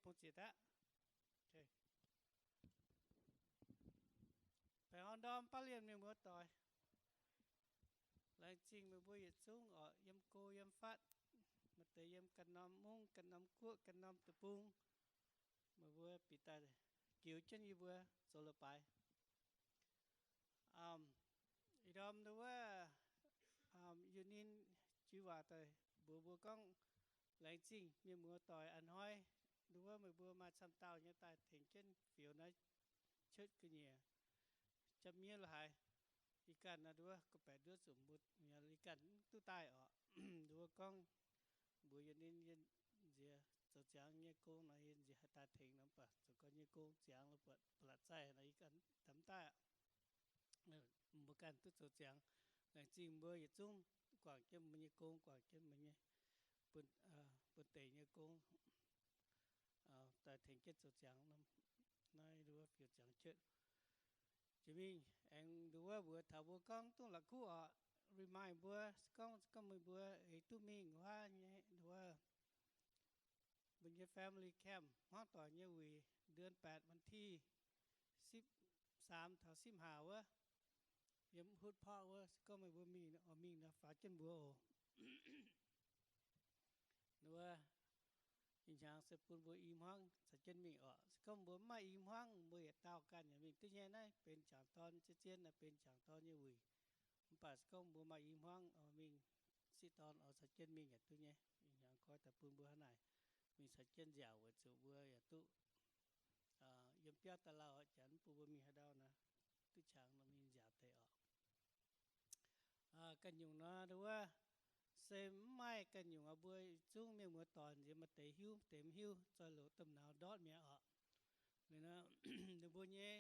bung ziec aqv. Baengh orn ndorm baav lienh mienh muoz doic. Laengz zingh meih mbuo yietc zungv oc, yiem go yiem fatv, maaih deix yiem ganh norm mungv, ganh norm guoqv, ganh norm deic-bung, meih mbuo bieqc daaih giux jienv yie mbuo zoux leiz-baaix. Ih ndorm nduov wuov, yie ninh jui waac daaih mbuox mbuo gorngv, laengz zingh mienh muoz doic a'hnoi nduov wuov meih mbuo maaih camv dauh nyei daaih tengx jienv fioux naaiv cuotv ga'nyiec japv miev lo haaix. Ih ganh naaiv nduov gorngv-baeqc nduov zuqc mbuo, ih ganh mv duqv daaih oc. Nduov wuov gorngv mbuox yie ninh, yie nziex zoux ziangx nyei gong nor, yie nziex haih daaih tengx nor, mv baac zoux gau nyei gong ziangx lo buatc ba'laqc zaih nor, ih ganh daaih mv daaih aqv. Mbuo ganh duqv zoux ziangx. Laengz zingh mbuo yietc zungv guangc jienv mbuo nyei gong, guangc jienv mbuo nyei bun, bun deix nyei gong daaih tengx jienv zoux ziangx. Naaiv nduov wuov fioux ziangx cuotv jiex mingh aengx nduov wuov mbuox taux mbuo gorngv dongh la'kuqv oc, remind mbuo, se gorngv, se gorngv meih mbuo eix duqv mingh wuov nyei nduov wuov mbuo nyei family camp hmuangv doic nyei wuic เดือนแปด วันที่ สิบสาม taux สิบห้า wuov, yiem hutv porqv wuov, se gorngv meih mbuo mingh, oix mingh nor faaux jienv mbuox oc. Nduov wuov, ih hnyangx se bun mbuo i hmuangv caux jienv mingh oc. Se gorngv mbuo mv maaih i hmuangv, mbuo yietc dauh ganh yaac mingh duqv nyei. Naaiv benx jangc dorn, zien-zien naaiv benx jangc dorn nyei wuic. Mv baac se gorngv mbuo maaih i hmuangv, oix mingh sieqv dorn oix caux jienv mingh yaac duqv nyei. Ih hnyangx koi daaih bun mbuo hnangv naaic, mingh caux jienv nziaauc weic zuqc mbuo yaac duqv yiem biauv daaih lauh, janx mv bun mbuo mingh haaix ndau nor, duqv qangx nor mingh nziaauc deix oc. Ganh nyungc nor, nduov wuov, se mv maaih ganh nyungc oc, mbuo zungv mienh muoz doic nziex maaih deix hiuv, deix mv hiuv, zoih loz domh nauz ndortv mi'aqv oc. Liuz nor, ninh mbuo nyei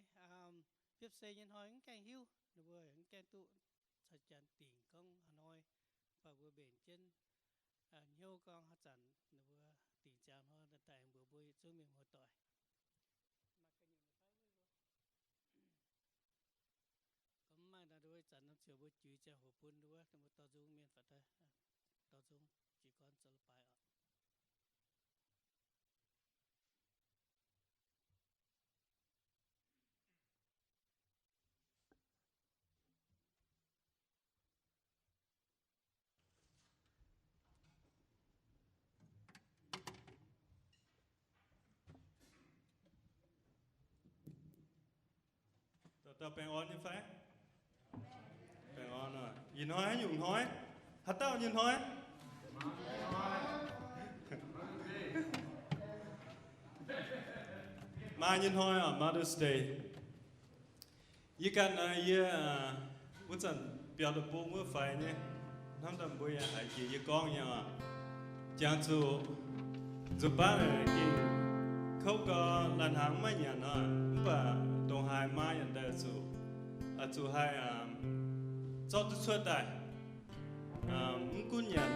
biopv-se nyei hnoi mv gaengh hiuv, ninh mbuo mv gaengh duqv caux janx dingc gorngv haaix hnoi, mv baac mbuo mbenc jienv hnyouv gorngv haaix zanc ninh mbuo dingc ziangx hnoi daaih mbuox mbuo yietc zungv mienh muoz doic. Gorngv mv maaih nor, nduov wuov ih zanc norm ziouc mbuo juix ziangh hoc bun nduov wuov, ninh mbuo dorh nzung mienh faaux daaih, dorh nzung jiez gorn zoux leiz-baaix oc. Dauh dauh baengh orn nyei fai? Baengh orn oc. Ih hnoi haaix nyungc hnoi? Haaix dauh nyei hnoi? Maa nyei hnoi oc, Mother's Day. Yie ganh, yie wuov zanc biaux deic-bung wuov faix nyei, hnamv daaih mbuo yaac haiz jiex yie gorngv nyei oc. Jangx zuqc nzuqc baav naaic gengh kouv gau, lai-hnaangx maiv nyanc oc, mv baac ndongc haaix maa yaac daaih zuqc, zuqc haih zorqv duqv cuotv daaih. Mv gunv nyanc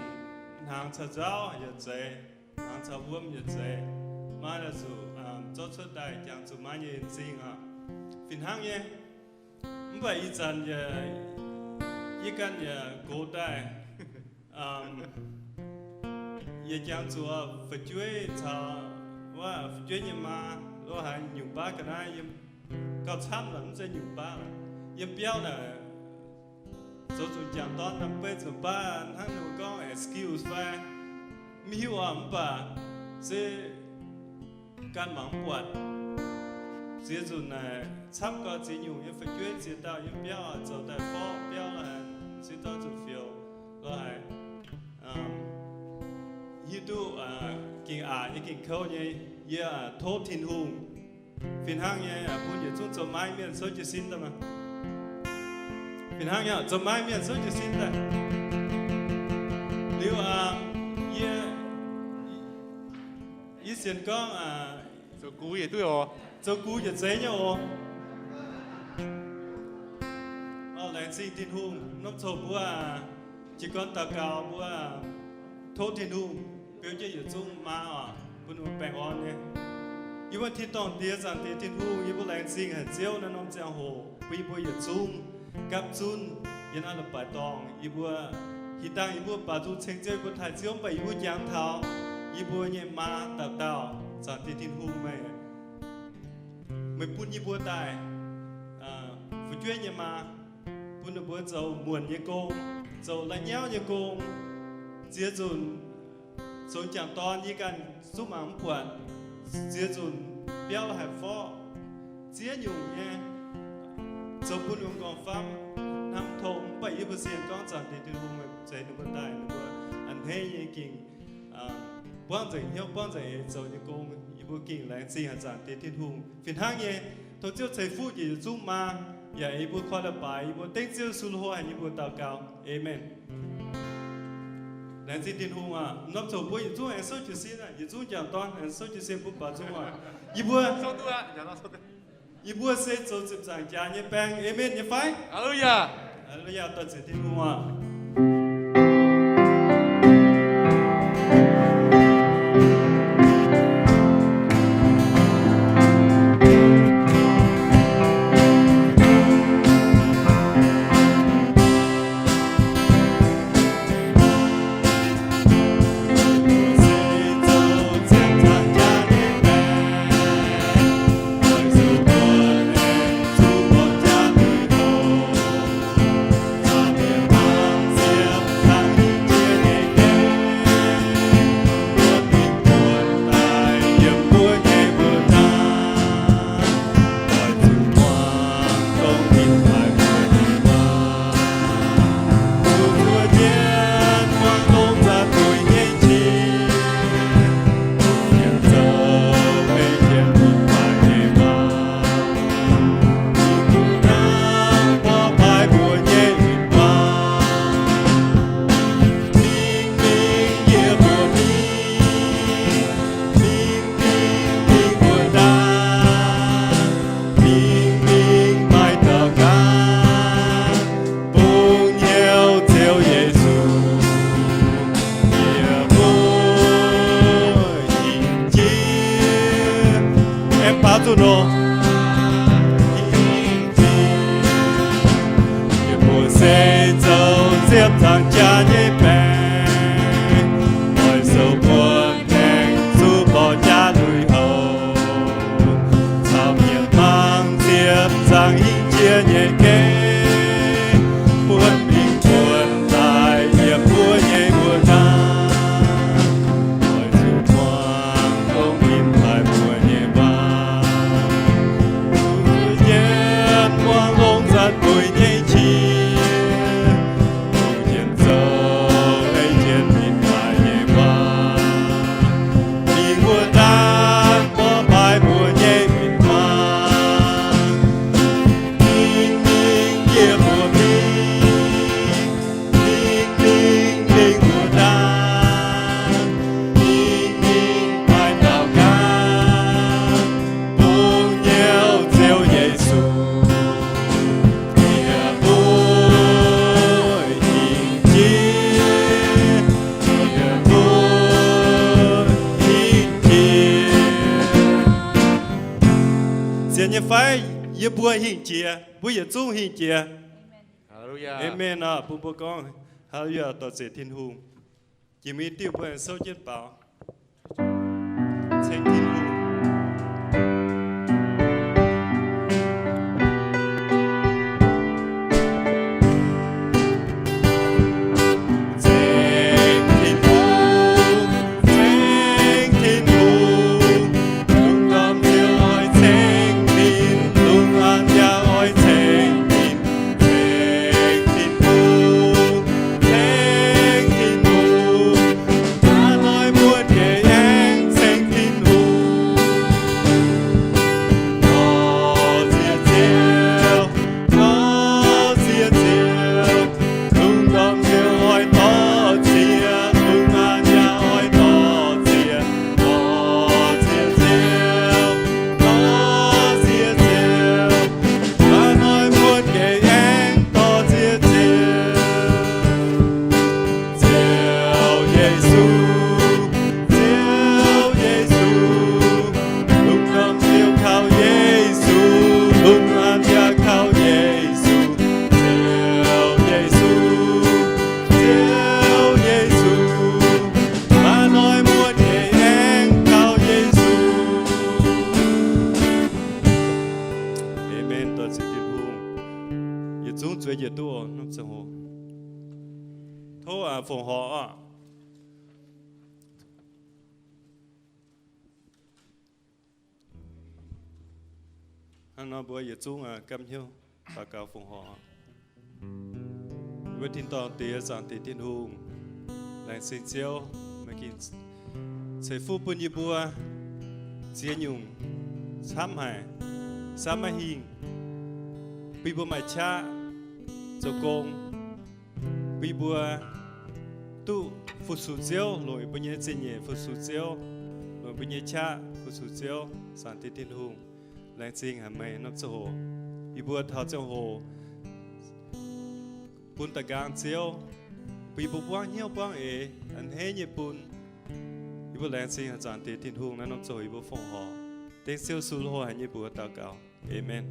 hnaangx caux nzauv yaac zeiz, hnaangx caux wuom yaac zeiz, maa daaih zuqc zorqv cuotv daaih jangx zuqc maa nyei en-zingh oc. Fih hnangv nyei. Mv baac ih zanc yaac, yie ganh yaac gox daaih, yaac jangx zuqc fu'jueiv caux, wuov, fu'jueiv nyei maa lo haaix nyungc baav ga'naaiv yiem, gauh camv lorqc, mv zeiz nyungc baav lorqc, yiem biauv naaic zoux zuqc jangc dorn naaiv beiv zuqc baav hnangv ninh mbuo gorngv excuse fai, mv hiuv oc, mv baac se ganh mangc mv buatc. Ziex nzunc naaic camv gau ziex nyungc nyei fu'jueiv ziex dauh yiem biauv zoux daaih forv biauv lo haaix, se dorh zuqc fioux lo haaix, hiuv duqv gengh aqc nyei gengh kouv nyei. Yie tov Tin-Hungh fih hnangv nyei bun yietc zungv zoux maaiz mienh souv jiez sin daaih maah. Fih hnangv nyei zoux maaiz mienh souv jiez sin daaih. Liuz yie, yie sienx gorngv zoux gux yietc duqv oc, zoux gux yietc zeiz nyei oc. Laengz zingh Tin-Hungh. Norm coc mbuo jiez gorn daux gaux mbuo tov Tin-Hungh beu jienv yietc zungv maa oc, bun ninh mbuo baengh orn nyei. Yie mbuo tin-dorngh Diex, Zaangc Diex Tin-Hungh, yie mbuo laengz zingh haic Ziouv naaiv norm ziangh hoc bun yie mbuo yietc zungv gapv zunv yiem naaiv leiz-baaix dorngh. Yie mbuo hieh dangh yie mbuo baaux nzung ceng Ziouv, yie mbuo taaih Ziouv, mv baac yie mbuo jangx taux yie mbuo nyei maa dauh dauh. Zaangc Diex Tin-Hungh, meih, meih bun yie mbuo daaih fu'jueiv nyei maa, bun ninh mbuo zoux muonc nyei gong, zoux la'nyauv nyei gong. Ziex nzunc zoux jangc dorn yie ganh zungv mangc mv buatc. Ziex nzunc biauv haic forv, ziex nyungc nyei, zoux bun ninh mbuo m'nqorngv famv hnamv tong. Mv baac yie mbuo sienx gorngv Zaangc Diex Tin-Hungh meih zeix ninh mbuo daaih, ninh mbuo a'hneiv nyei gengh buangv nzengc hnyouv buangv nzengc eix zoux nyei gong. Yie mbuo gengh laengz zingh haic Zaangc Diex Tin-Hungh. Fih hnangv nyei, tov Ziouv ceix fuqv njiec yietc zungv maa, yaac yie mbuo koi la'baaix, yie mbuo dengv Ziouv Yesu nyei haaix, yie mbuo daux gaux. Aamen. Laengz zingh Tin-Hungh aac. Norm zoux mbuo yietc zungv aengx souv jiez sin, yietc zungv jangc dorn aengx souv jiez sin bun baaux nzung oc. Yie mbuo, yie mbuo se zoux ziepc nzaangc jaax nyei baeng. Aamen nyei fai? Aa, dorh ziec Tin-Hungh aac. Mingh mingh maaih dauh gaax, bungx hnyouv Ziouv Yesu, yie mbuo hingh jiex. Aengx baaux nzunc oc. Hingh jiex, yie mbuo se zoux ziepc nzaangc jaax nyei baeng, oix souc buonv gaengh zuqc mborqv jaax lui-houx. Caux mienh hmuangx ziepc nzaangc hingh jiex nyei gengh, buonv mingh buonv daaih yiem mbuo nyei wuov ndaangc. Oix zuqc muangx dongh ih hnoi mbuo nyei waac. Zuqc jienv muangx longx nzanc buix nyei qiex, dongh jienv zoux ei jienv ih hnoi nyei waac. Mingh wuov ndaangc mborqv baaix mbuo nyei ih hnoi. Mingh mingh yie mbuo mingh, mingh mingh mingh wuov ndaangc, mingh mingh maaih dauh gaax, bungx hnyouv Ziouv Yesu, yie mbuo hingh jiex, yie mbuo hingh jiex. Sienx nyei fai? Yie mbuo hingh jiex. Mbuo yietc zungv hingh jiex. Aamen aac. Bun mbuo gorngv, Haleluya, dorh zeqc Tin-Hungh. Jiex mingh diuh mbuo aengx souv jienv baaux. Ceng Tin-Hungh. Ceng Tin-Hungh, ceng Tin-Hungh, lungh ndorm ziouc oix ceng Tin, lungh aan yaac oix ceng Tin. Ceng Tin-Hungh, ceng Tin-Hungh, hnangv naaiv mbuo Mbuo njiec duqv norm ziangh hoc. Tov aac fongc horc oc. Hnangv nor mbuo yietc zungv aac gamh hnyouv daux gaux fongc horc. Mbuo tin-dorngh Diex, Zaangc Diex Tin-Hungh, laengz zingh Ziouv, meih gengh ceix fuqv bun yie mbuo ziex nyungc camv haic, camv maiv hingh, bun yie mbuo maaih qaqv zoux gong, bun yie mbuo duqv fu-sux Ziouv, longc yie mbuo nyei zingh nyeic fu-sux Ziouv, longc yie mbuo nyei qaqv fu-sux Ziouv. Zaangc Diex Tin-Hungh, laengz zingh haic meih norm ziangh hoc. Yie mbuo taux ziangh hoc bun da'nqaang Ziouv, bun yie mbuo buangv hnyouv buangv eix, a'hneiv nyei bun. Yie mbuo laengz zingh haic Zaangc Diex Tin-Hungh naaiv norm ziangh hoc yie mbuo fongc horc. Dengv Ziouv Yesu lui hoc haic nyei mbuox daux gaux. Aamen.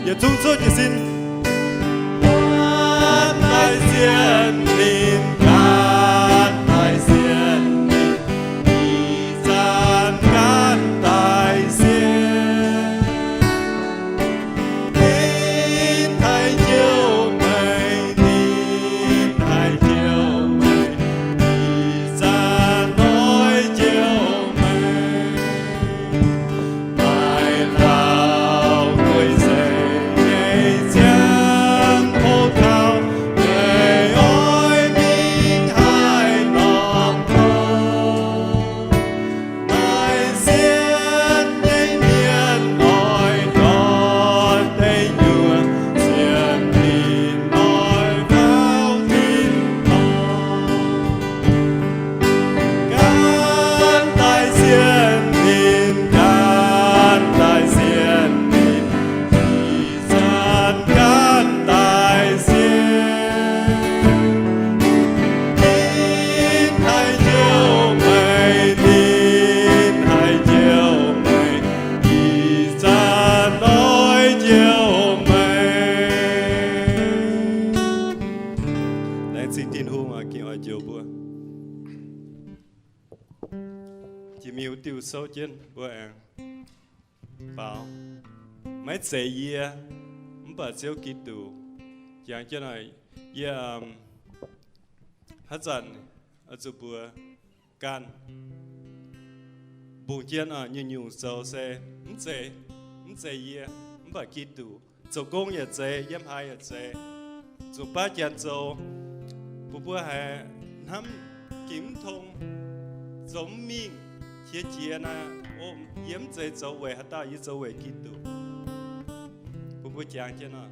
Yietc zungv zuov jiez sin. Laengz zingh Tin-Hungh oix gengh oix njoux mbuo. Jiex mingh wuov diuh souv jienv mbuo aengx baaux. Maiv zeiz yie, mv baac Ziouv Giduc. Jangx jienv oc, yie, haaix zanc oix zuqc mbuox ganh. Mbungh jienv oc, nyungc-nyungc zoux se mv zeiz, mv zeiz yie, mv baac Giduc. Zoux gong yaac zeiz, yiem haaix yaac zeiz, zuqc baav janx zoux. Bun mbuo haiz hnamv, gengh mv tong, zoux mv mingh, qiex jiez naaic, o, yie mv zeiz zoux weic haaix dauh, yie zoux weic Giduc. Bun mbuo jangx jienv oc.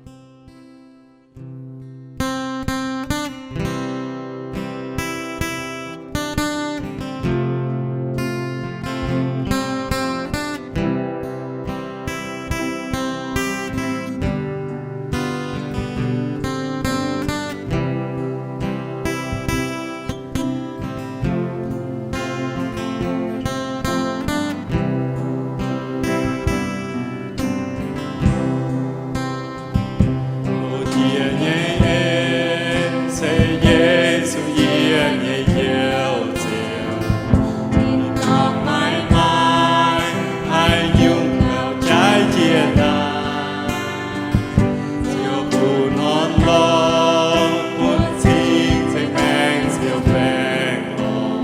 Yie nyei en se Yesu, yie nyei Ziouv. Ninh maiv maaih haaix nyungc gauh jaaix jienv naaic. Ziouv bun hnoi lorz bun cing-nzengc maengc Ziouv baengh orn.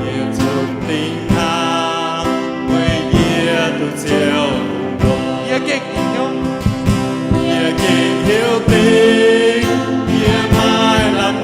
Yie zungv dingh hnangv weic yie duqv Ziouv longc lorz. Yie gengh hiuv, yie gengh hiuv duqv, yie maiv lamh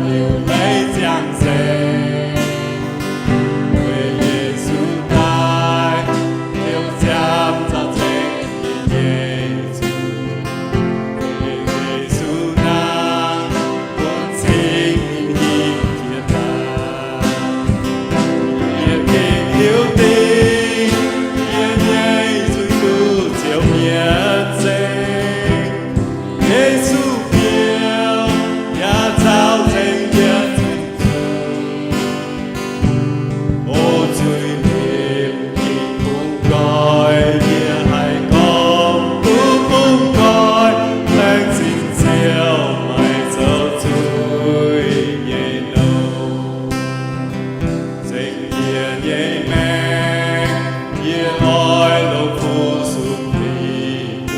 liuz leiz ziangh zengx. Weic Yesu daaih, liuz ziangh zaux zengx nyei Yesu. Weic Yesu nangh, bun cing nyei hingh jiex daaih. Yie gengh hiuv dingc, yie nyei zuiz duqv ziouc mietc zengc. Yesu bieqc yaac caux zengx yie zuiz. O zuiz limc gengh bungx nqoi, yie haih gorngv duqv bungx nqoi, laengz zingh Ziouv maiv zoux zuiz nyei nouh. Zengc yie nyei maengc, yie oix longc fu-sux Tin-Hungh.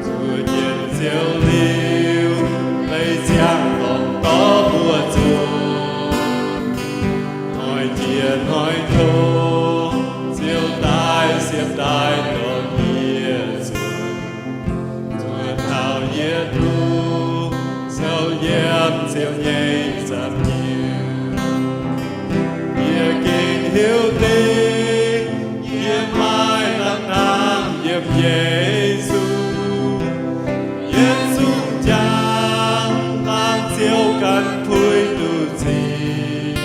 Zuov jienv Ziouv liuz, leiz ziangh lorngx dorv mbuo zuqc. Hnoi-jiex hnoi-tov, Ziouv daaih siepv daaih dorh yie zunh. Zuov taux yie duqv souv yiem Ziouv nyei nza'hmien. Yie gengh hiuv dingc, yie maaih lamh hnamv yiem Yesu. Yie zungv jangx laangz Ziouv ganh puix duqv zingh.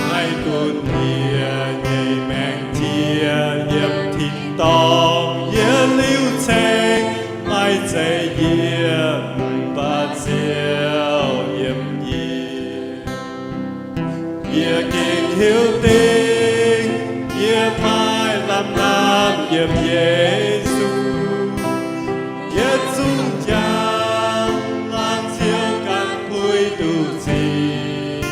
Maiv gunv yie nyei maengc jiex yiem tin-dorngh yietc liuz ceng, maiv zeiz yie mv baac Ziouv yiem yie. Yie gengh hiuv dingc, yie maaih lamh hnamv yiem Yesu. Yietc zungv jangx laangz Ziouv ganh puix duqv zingh.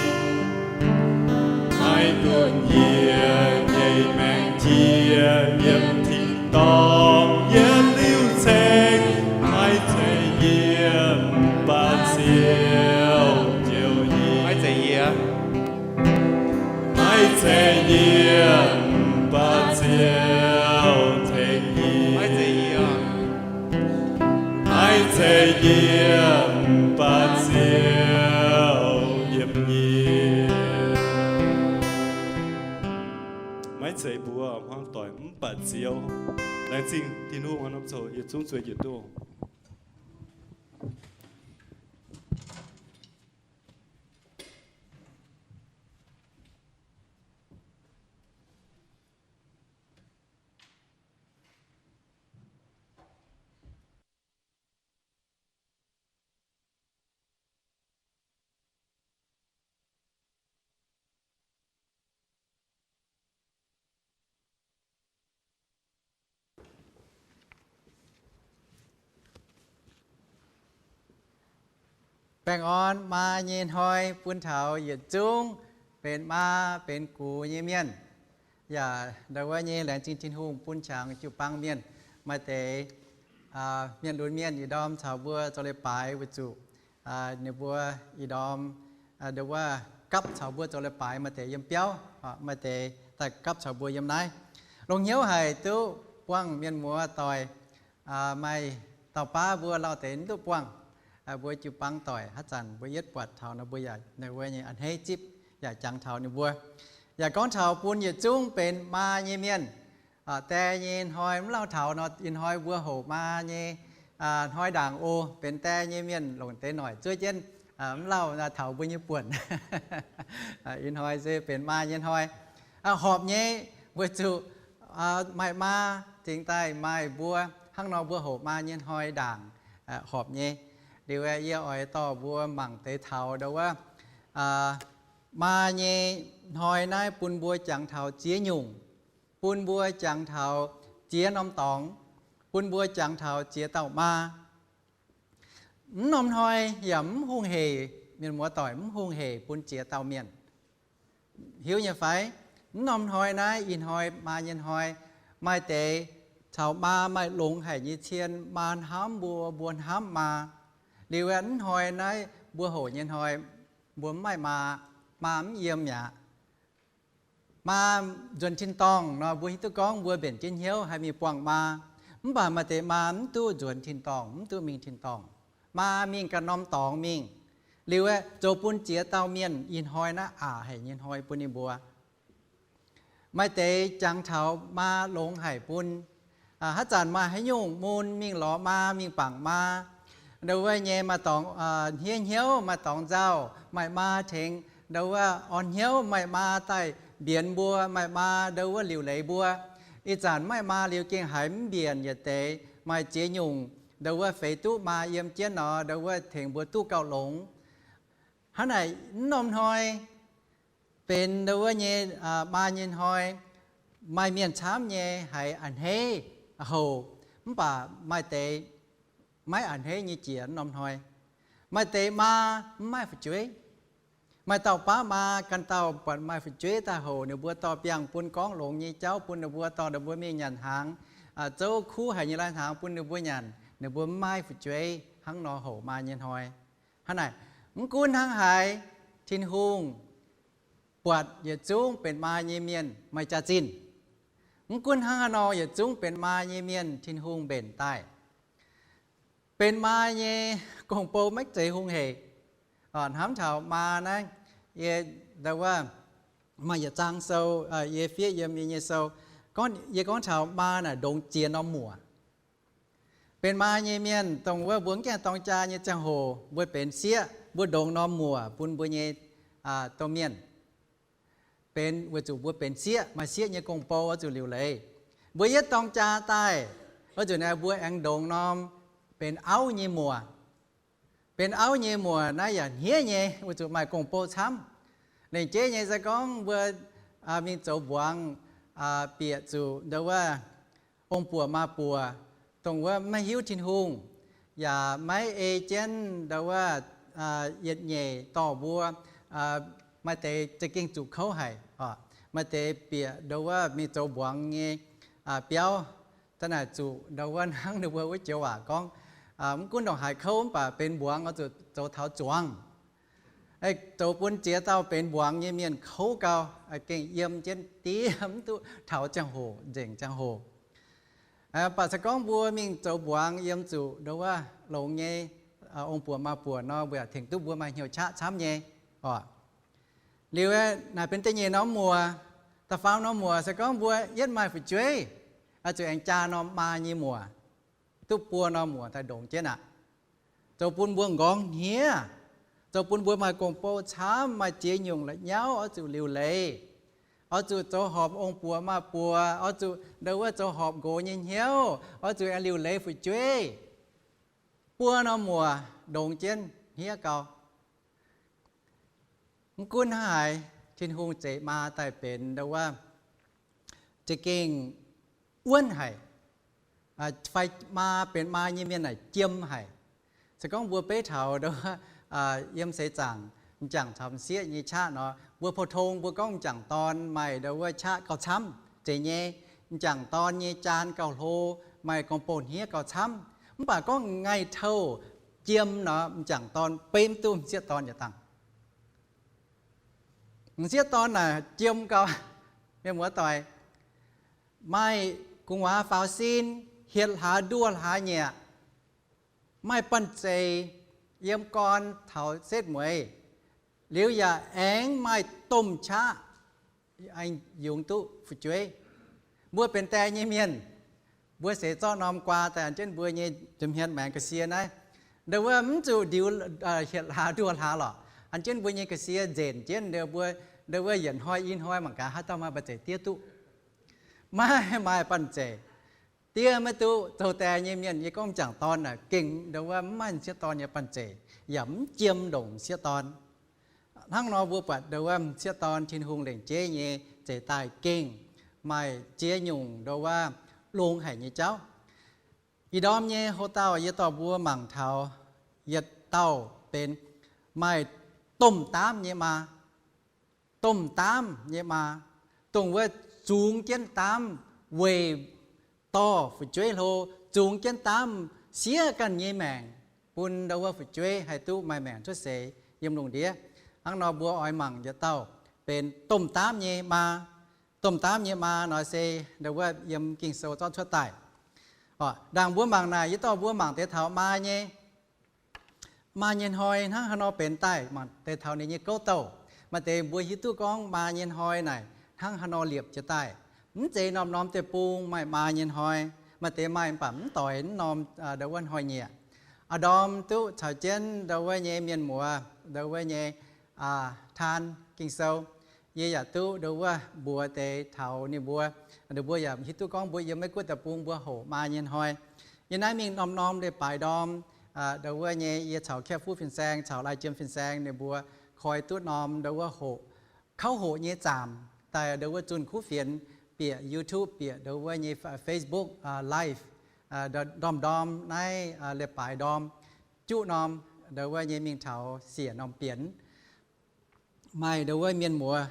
Maiv gunv yie nyei maengc jiex yiem tin-dorngh yietc liuz ceng, maiv zeiz yie mv baac Ziouv njoux yie. Maiv zeiz yie. Maiv zeiz yie, mv baac Ziouv tengx yie. Maiv zeiz yie, mv baac Ziouv yiem yie. Maiv zeiz mbuo hmuangv doic, mv baac Ziouv. Laengz zingh Tin-Hungh, norm coux yietc zungv zueiz jienv duqv. Baengh orn maa nyei hnoi bun taux yietc zungv benx maa benx gux nyei mienh. Yaac ndau wuov nyei laengz zingh Tin-Hungh bun qangx jiu-baang mienh. Maaih deix mienh lunx mienh ih ndorm caux mbuo zoux leiz-baaix weic zuqc ninh mbuo ih ndorm ndau wuov gapv caux mbuo zoux leiz-baaix, maaih deix yiem biauv, maaih deix daaih gapv caux mbuo yiem naaiv. Longx hnyouv haic duqv buangh mienh muoz doic. Maaih dauh baav mbuo lauh deix mv duqv buangh. Mbuo jiu-baang doic haaix zanc mbuo yietv buatc taux nor, mbuo yaac a'hneiv zipv yaac jangx taux ninh mbuo. Yaac gorngv taux bun yietc zungv benx maa nyei mienh, die nyei hnoi mv lauh taux nor, ih hnoi mbuo hoqc maa nyei hnoi ndaangc oc. Benx die nyei mienh longc deix noic zuov jienv mv lauh taux mbuo nyei buonc. Ih hnoi se benx maa nyei hnoi. Horpc nyei, weic zuqc maaih maa cingx daaih maaih mbuo. Hnangv nor mbuo hoqc maa nyei hnoi ndaangc horpc nyei. Liuz yie oix dorh mbuo mangc deix taux ndau wuov maa nyei hnoi naaiv bun mbuo jangx taux ziex nyungc, bun mbuo jangx taux ziex norm dorngx, bun mbuo jangx taux ziex dauh maa. Mv norm hnoi yaac mv hungh heic, mienh muoz doic, mv hungh heic bun ziex dauh mienh. Hiuv nyei fai? Mv norm hnoi naaiv, ih hnoi maa nyei hnoi, maaih deix caux maa maaih longx haic nyei cien, maa hnamv mbuo, mbuo hnamv maa. Liuz mv hnoi naaiv mbuo hoqc nyei hnoi, mbuo mv maaih maa, maa mv yiem mi'aqv. Maa nzuonx tin-dorngh nor, mbuo hiuv duqv gorngv mbuo mbenc jienv hnyouv haih mingh buangh maa. Mv baac maaih deix maa mv duqv nzuonx tin-dorngh, mv duqv mingh tin-dorngh. Maa mingh ganh norm dorngx mingh. Liuz aeqv, zoux bun ziex dauh mienh ih hnoi naaiv aqc haic nyei hnoi bun ninh mbuo. Maaih deix jangx taux maa longx haic bun, haaix zanc maaih haaix nyungc mun mingh lorz maa, mingh bangc maa. Ndau wuov nyei maaih dorngx hniev hnyouv, maaih dorngx nzauh, maaih maa tengx ndau wuov orn hnyouv, maaih maa daaih mbienx mbuo, maaih maa ndau wuov liuc leiz mbuo. Ih zanc maaih maa liuz gengh haiz mv mbienc yietc deix, maaih ziex nyungc ndau wuov feix duqv maa yiem jienv nor, ndau wuov tengx mbuo duqv gauh longx. Hnangv naaic, mv norm hnoi benx ndau wuov nyei maa nyei hnoi, maaih mienh camv nyei haiz a'hneiv houc, mv baac maaih deix maiv a'hneiv nyei jiex mv norm hnoi. Maaih deix maa mv maaih fu'jueiv. Maaih dauh baav maa ganh dauh buatc maaih fu'jueiv daaih houc ninh mbuo dorh biangh bun gorngv longx nyei jauv bun ninh mbuo dorh ninh mbuo mingh nyanc hnaangx, zouv kuv haic nyei lai-hnaangx bun ninh mbuo nyanc, ninh mbuo mv maaih fu'jueiv hnangv nor houc maa nyei hnoi. Hnangv naaic, mv gunv hnangv haaix, Tin-Hungh buatc yietc zungv benx maa nyei mienh maaih jaax-zinh. Mv gunv hnangv haaix nor, yietc zungv benx maa nyei mienh Tin-Hungh mbenc daaih. Benx maa nyei gong-bou maiv zeiz hungh hec. Hnamv taux maa naaiv, yie ndau wuov maaih yietc zaang sou, yie fiev yiem yie nyei sou, yie gorngv taux maa naaic ndongx ziex norm muoc. Benx maa nyei mienh, dongh wuov mbuo mv gaengh dorng jaa nyei ziangh hoc, mbuo benx sieqv, mbuo ndongx norm muoc bun mbuo nyei domh mienh. Benx weic zuqc mbuo benx sieqv, maaih sieqv nyei gong-bou oix zuqc liuc leiz. Mbuo yietv dorng jaa daaih, oix zuqc naaiv mbuo aengx ndongx norm benx auv nyei muoc. Benx auv nyei muoc naaiv yaac hniev nyei, weic zuqc maaih gong-bou camv. Lengc jeiv nyei se gorngv mbuo mingh zoux mbuangz, bieqc zuqc ndau wuov ong-buoc maa-buoc, dongh wuov maiv hiuv Tin-Hungh, yaac maiv ei jienv ndau wuov yietc nyeic dorh mbuo. Maaih deix za'gengh zuqc kouv haic. Maaih deix bieqc ndau wuov mingh zoux mbuangz nyei biauv, da'naaic zuqc ndau wuov hnangv ninh mbuo wuov joux waac gorngv, mv gunv ndongc haaix kouv mv baac benx mbuangz oix zuqc zoux taux zuangx. Zoux bun ziex dauh benx mbuangz nyei mienh kouv gau, gengh yiem jienv diev mv duqv taux ziangh hoc, nzengc ziangh hoc. Mv baac se gorngv mbuo mingh zoux mbuangz yiem zuqc ndau wuov longx nyei ong-buoc maa-buoc nor, mbuo yaac tengx duqv mbuo maaih hnyouv qaqv camv nyei. Oc, liuz naaic benx da'nyeic norm muoc. Da'faam norm muoc se gorngv mbuo yietv maaih fu'jueiv, zuqc aengx jaa norm maa nyei muoc, duqv buo norm muoc daaih ndongx jienv aqv. Zoux bun mbuo nqorngv hniev, zoux bun mbuo maaih gong-bou camv, maaih ziex nyungc la'nyauv oix zuqc liuc leiz, oix zuqc zoux horpc ong-buoc maa-buoc, oix zuqc ndau wuov zoux horpc nqox nyei hnyouv, oix zuqc aengx liuc leiz fu'jueiv. Buo norm muoc ndongx jienv hniev gau. Mv gunv hnangv haaix, Tin-Hungh zeix maa daaih benx ndau wuov za'gengh wuonv haic. Fai maa benx maa nyei mienh naaic jiem haic. Se gorngv mbuo beiv taux ndau wuov yiem seix zaangc m'jangc caux m'sieqv nyei qaqv nor, mbuo pou-tong mbuo gorngv m'jangc dorn maaih ndau wuov qaqv gauh camv zeiz nyei, m'jangc dorn nyei jaan gauh hlo, maaih gong-bou hniev gauh camv. Mv baac gorngv ngaih touh jiem nor, m'jangc dorn beiv mv duqv m'sieqv dorn yietc dangh. M'sieqv dorn naaic jiem gau, mienh muoz-doic, maaih gu'nguaaz faaux sin, hietc hlaax nduoh hlaax nyieqc, maaih banh zeic yiem gorn taux setv mueiz, liuz yaac aengx maaih domh qaqv yungz duqv fu'jueiv. Mbuo benx die nyei mienh, mbuo seix zorqv norm guaa daaih an jienv mbuo nyei nza'hmien maengx ga'sie naaiv, ndau wuov mv zuqc ndiux hietc hlaax nduoh hlaax lorqc, an jienv mbuo nyei ga'sie nzenc jienv mbuo, ndau wuov yietc hnoi i hnoi mangc gaax haaix dauh maaih banh zeic diev duqv. Maiv maaih banh zeic, diev maiv duqv. Zoux die nyei mienh yie gorngv m'jangc dorn naaic gengh ndau wuov mv maaih m'sieqv dorn nyei banh zeic, yaac mv jiem ndongc m'sieqv dorn. Hnangv nor mbuo buatc ndau wuov m'sieqv dorn Tin-Hungh lengc jeiv nyei zeix daaih gengh maaih ziex nyungc ndau wuov longx haic nyei jauv. Ih ndorm nyei hoc-dauh yie dorh mbuo mangc taux yietc dauh benx maaih domh daamv nyei maa. Domh daamv nyei maa, dongh wuov zungx jienv daamv weic dorh fu'jueiv hlo, zungx jienv daamv siev ganh nyei maengc bun ndau wuov fu'jueiv haih duqv maaih maengc cuotv seix yiem lungh ndiev. Hnangv nor mbuo oix mangc yietc dauh benx domh daamv nyei maa. Domh daamv nyei maa nor se ndau wuov yiem Ging-Sou zorqv cuotv daaih. Ndaangc mbuo mangc naaic, yie dorh mbuo mangc deix taux maa nyei Maa nyei hnoi hnangv haaix nor benx daaih, mangc deix taux ninh nyei gouv douh. Maaih deix mbuo hiuv duqv gorngv maa nyei hnoi naaic hnangv haaix nor liepc jiez daaih. Mv zeiz norm-norm deic-bung maaih maa nyei hnoi. Maaih deix maaih, mv baac mv doix mv norm ndau wuov hnoi-nyieqc. Aa, ndorm duqv caux jienv ndau wuov nyei mienh muoz ndau wuov nyei taan Ging-Sou. Yie yaac duqv ndau wuov mbuox deix taux ninh mbuo. Ninh mbuo yaac hiuv duqv gorngv mbuo yiem Meiv Guoqv deic-bung mbuo hoqc maa nyei hnoi. Yiem naaiv mingh norm-norm leiz-baaix ndorm, ndau wuov nyei yie caux Kaeqv Fuqv fin-saeng caux Lai Jiem fin-saeng ninh mbuo koi duqv norm ndau wuov hoqc, kauv hoqc nyei zaamc daaih ndau wuov zunh kuv fienx, bieqc YouTube, bieqc ndau wuov nyei Facebook Live. Ndorm-ndorm naaiv leiz-baaix ndorm, juqv norm ndau wuov nyei mingh taux siec norm bienx. Maaih ndau wuov mienh muoz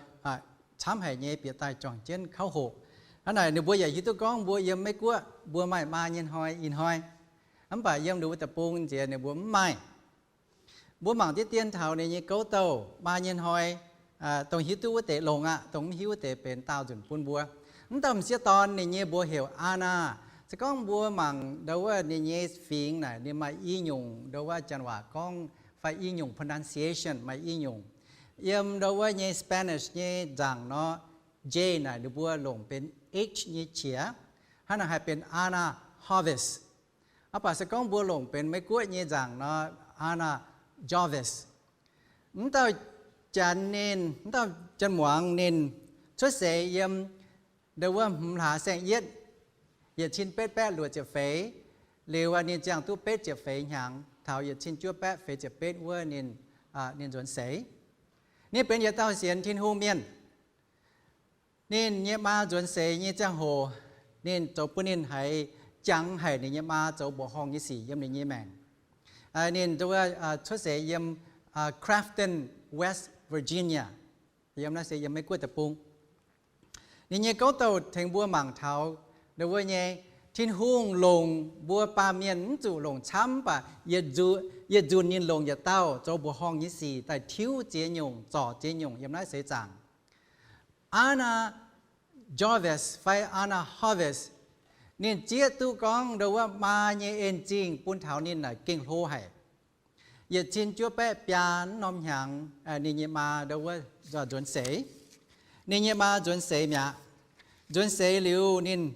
camv haic nyei bieqc daaih juangc jienv kauv hoqc. Hnangv naaic ninh mbuo yaac hiuv duqv gorngv mbuo yiem Meiv Guoqv mbuo maaih maa nyei hnoi ih hnoi. Mv baac yiem ndau wuov deic-bung nziex ninh mbuo mv maaih. Mbuo mangc diev dien taux ninh nyei gouv douh maa nyei hnoi, dongh hiuv duqv wuov deix longx aqv, dongh mv hiuv wuov deix benx daauh nzunc bun mbuo. Mv dauh m'sieqv dorn ninh nyei mbuox heuc Ana. Se gorngv mbuo mangc ndau wuov ninh nyei fingx naaic ninh maaih i nyungc ndau wuov janx waac gorngv fai i nyungc pronunciation, maaih i nyungc. Yiem ndau wuov nyei Spanish nyei nzaangc nor, J naaic ninh mbuo longc benx H nyei qiex. Hnangv naaic haih benx Ana Jarvis. Mv baac se gorngv mbuo longc benx Meiv Guoqv nyei nzaangc nor, Ana Jarvis. Mv dauh janx ninh, mv dauh janx muangx ninh cuotv seix yiem ndau wuov hmz hlaax saeng-yietv, yietc cin betv baeqv luoqc ziepc feix. Liuz ninh ziangh duqv betv ziepc feix hnyangx, taux yietc cin juov baeqv feix ziepc betv wuov ninh, ninh nzuonx seix. Ninh benx yietc dauh sienx Tin-Hungh mienh. Ninh nyei maa nzuonx seix nyei ziangh hoc, ninh zoux bun ninh haiz jangx haic ninh nyei maa zoux mbuoqc horngh nyei sic yiem ninh nyei maengc. Ninh cuotv seix yiem Crafton, West Virginia, yiem naaiv se yiem Meiv Guoqv deic-bung. Ninh nyei gouv douh tengx mbuo mangc taux ndau wuov nyei, Tin-Hungh longc mbuo baamh mienh mv zuqc longc camv, mv baac yietc nzunc ninh longc yietc dauh zoux mbuoqc horngh nyei sic daaih tiuv ziex nyungc, zorc ziex nyungc yiem naaiv seix zaangc. Ana Jarvis fai Ana Jarvis, ninh zieqv duqv gorngv ndau wuov maa nyei en-zingh bun taux ninh naaic gengh hlo haic. Yietc cin juov baeqv biaa norm hnyangx, ninh nyei maa ndau wuov nzuonx seix. Ninh nyei maa nzuonx seix mi'aqv. Nzuonx seix liuz ninh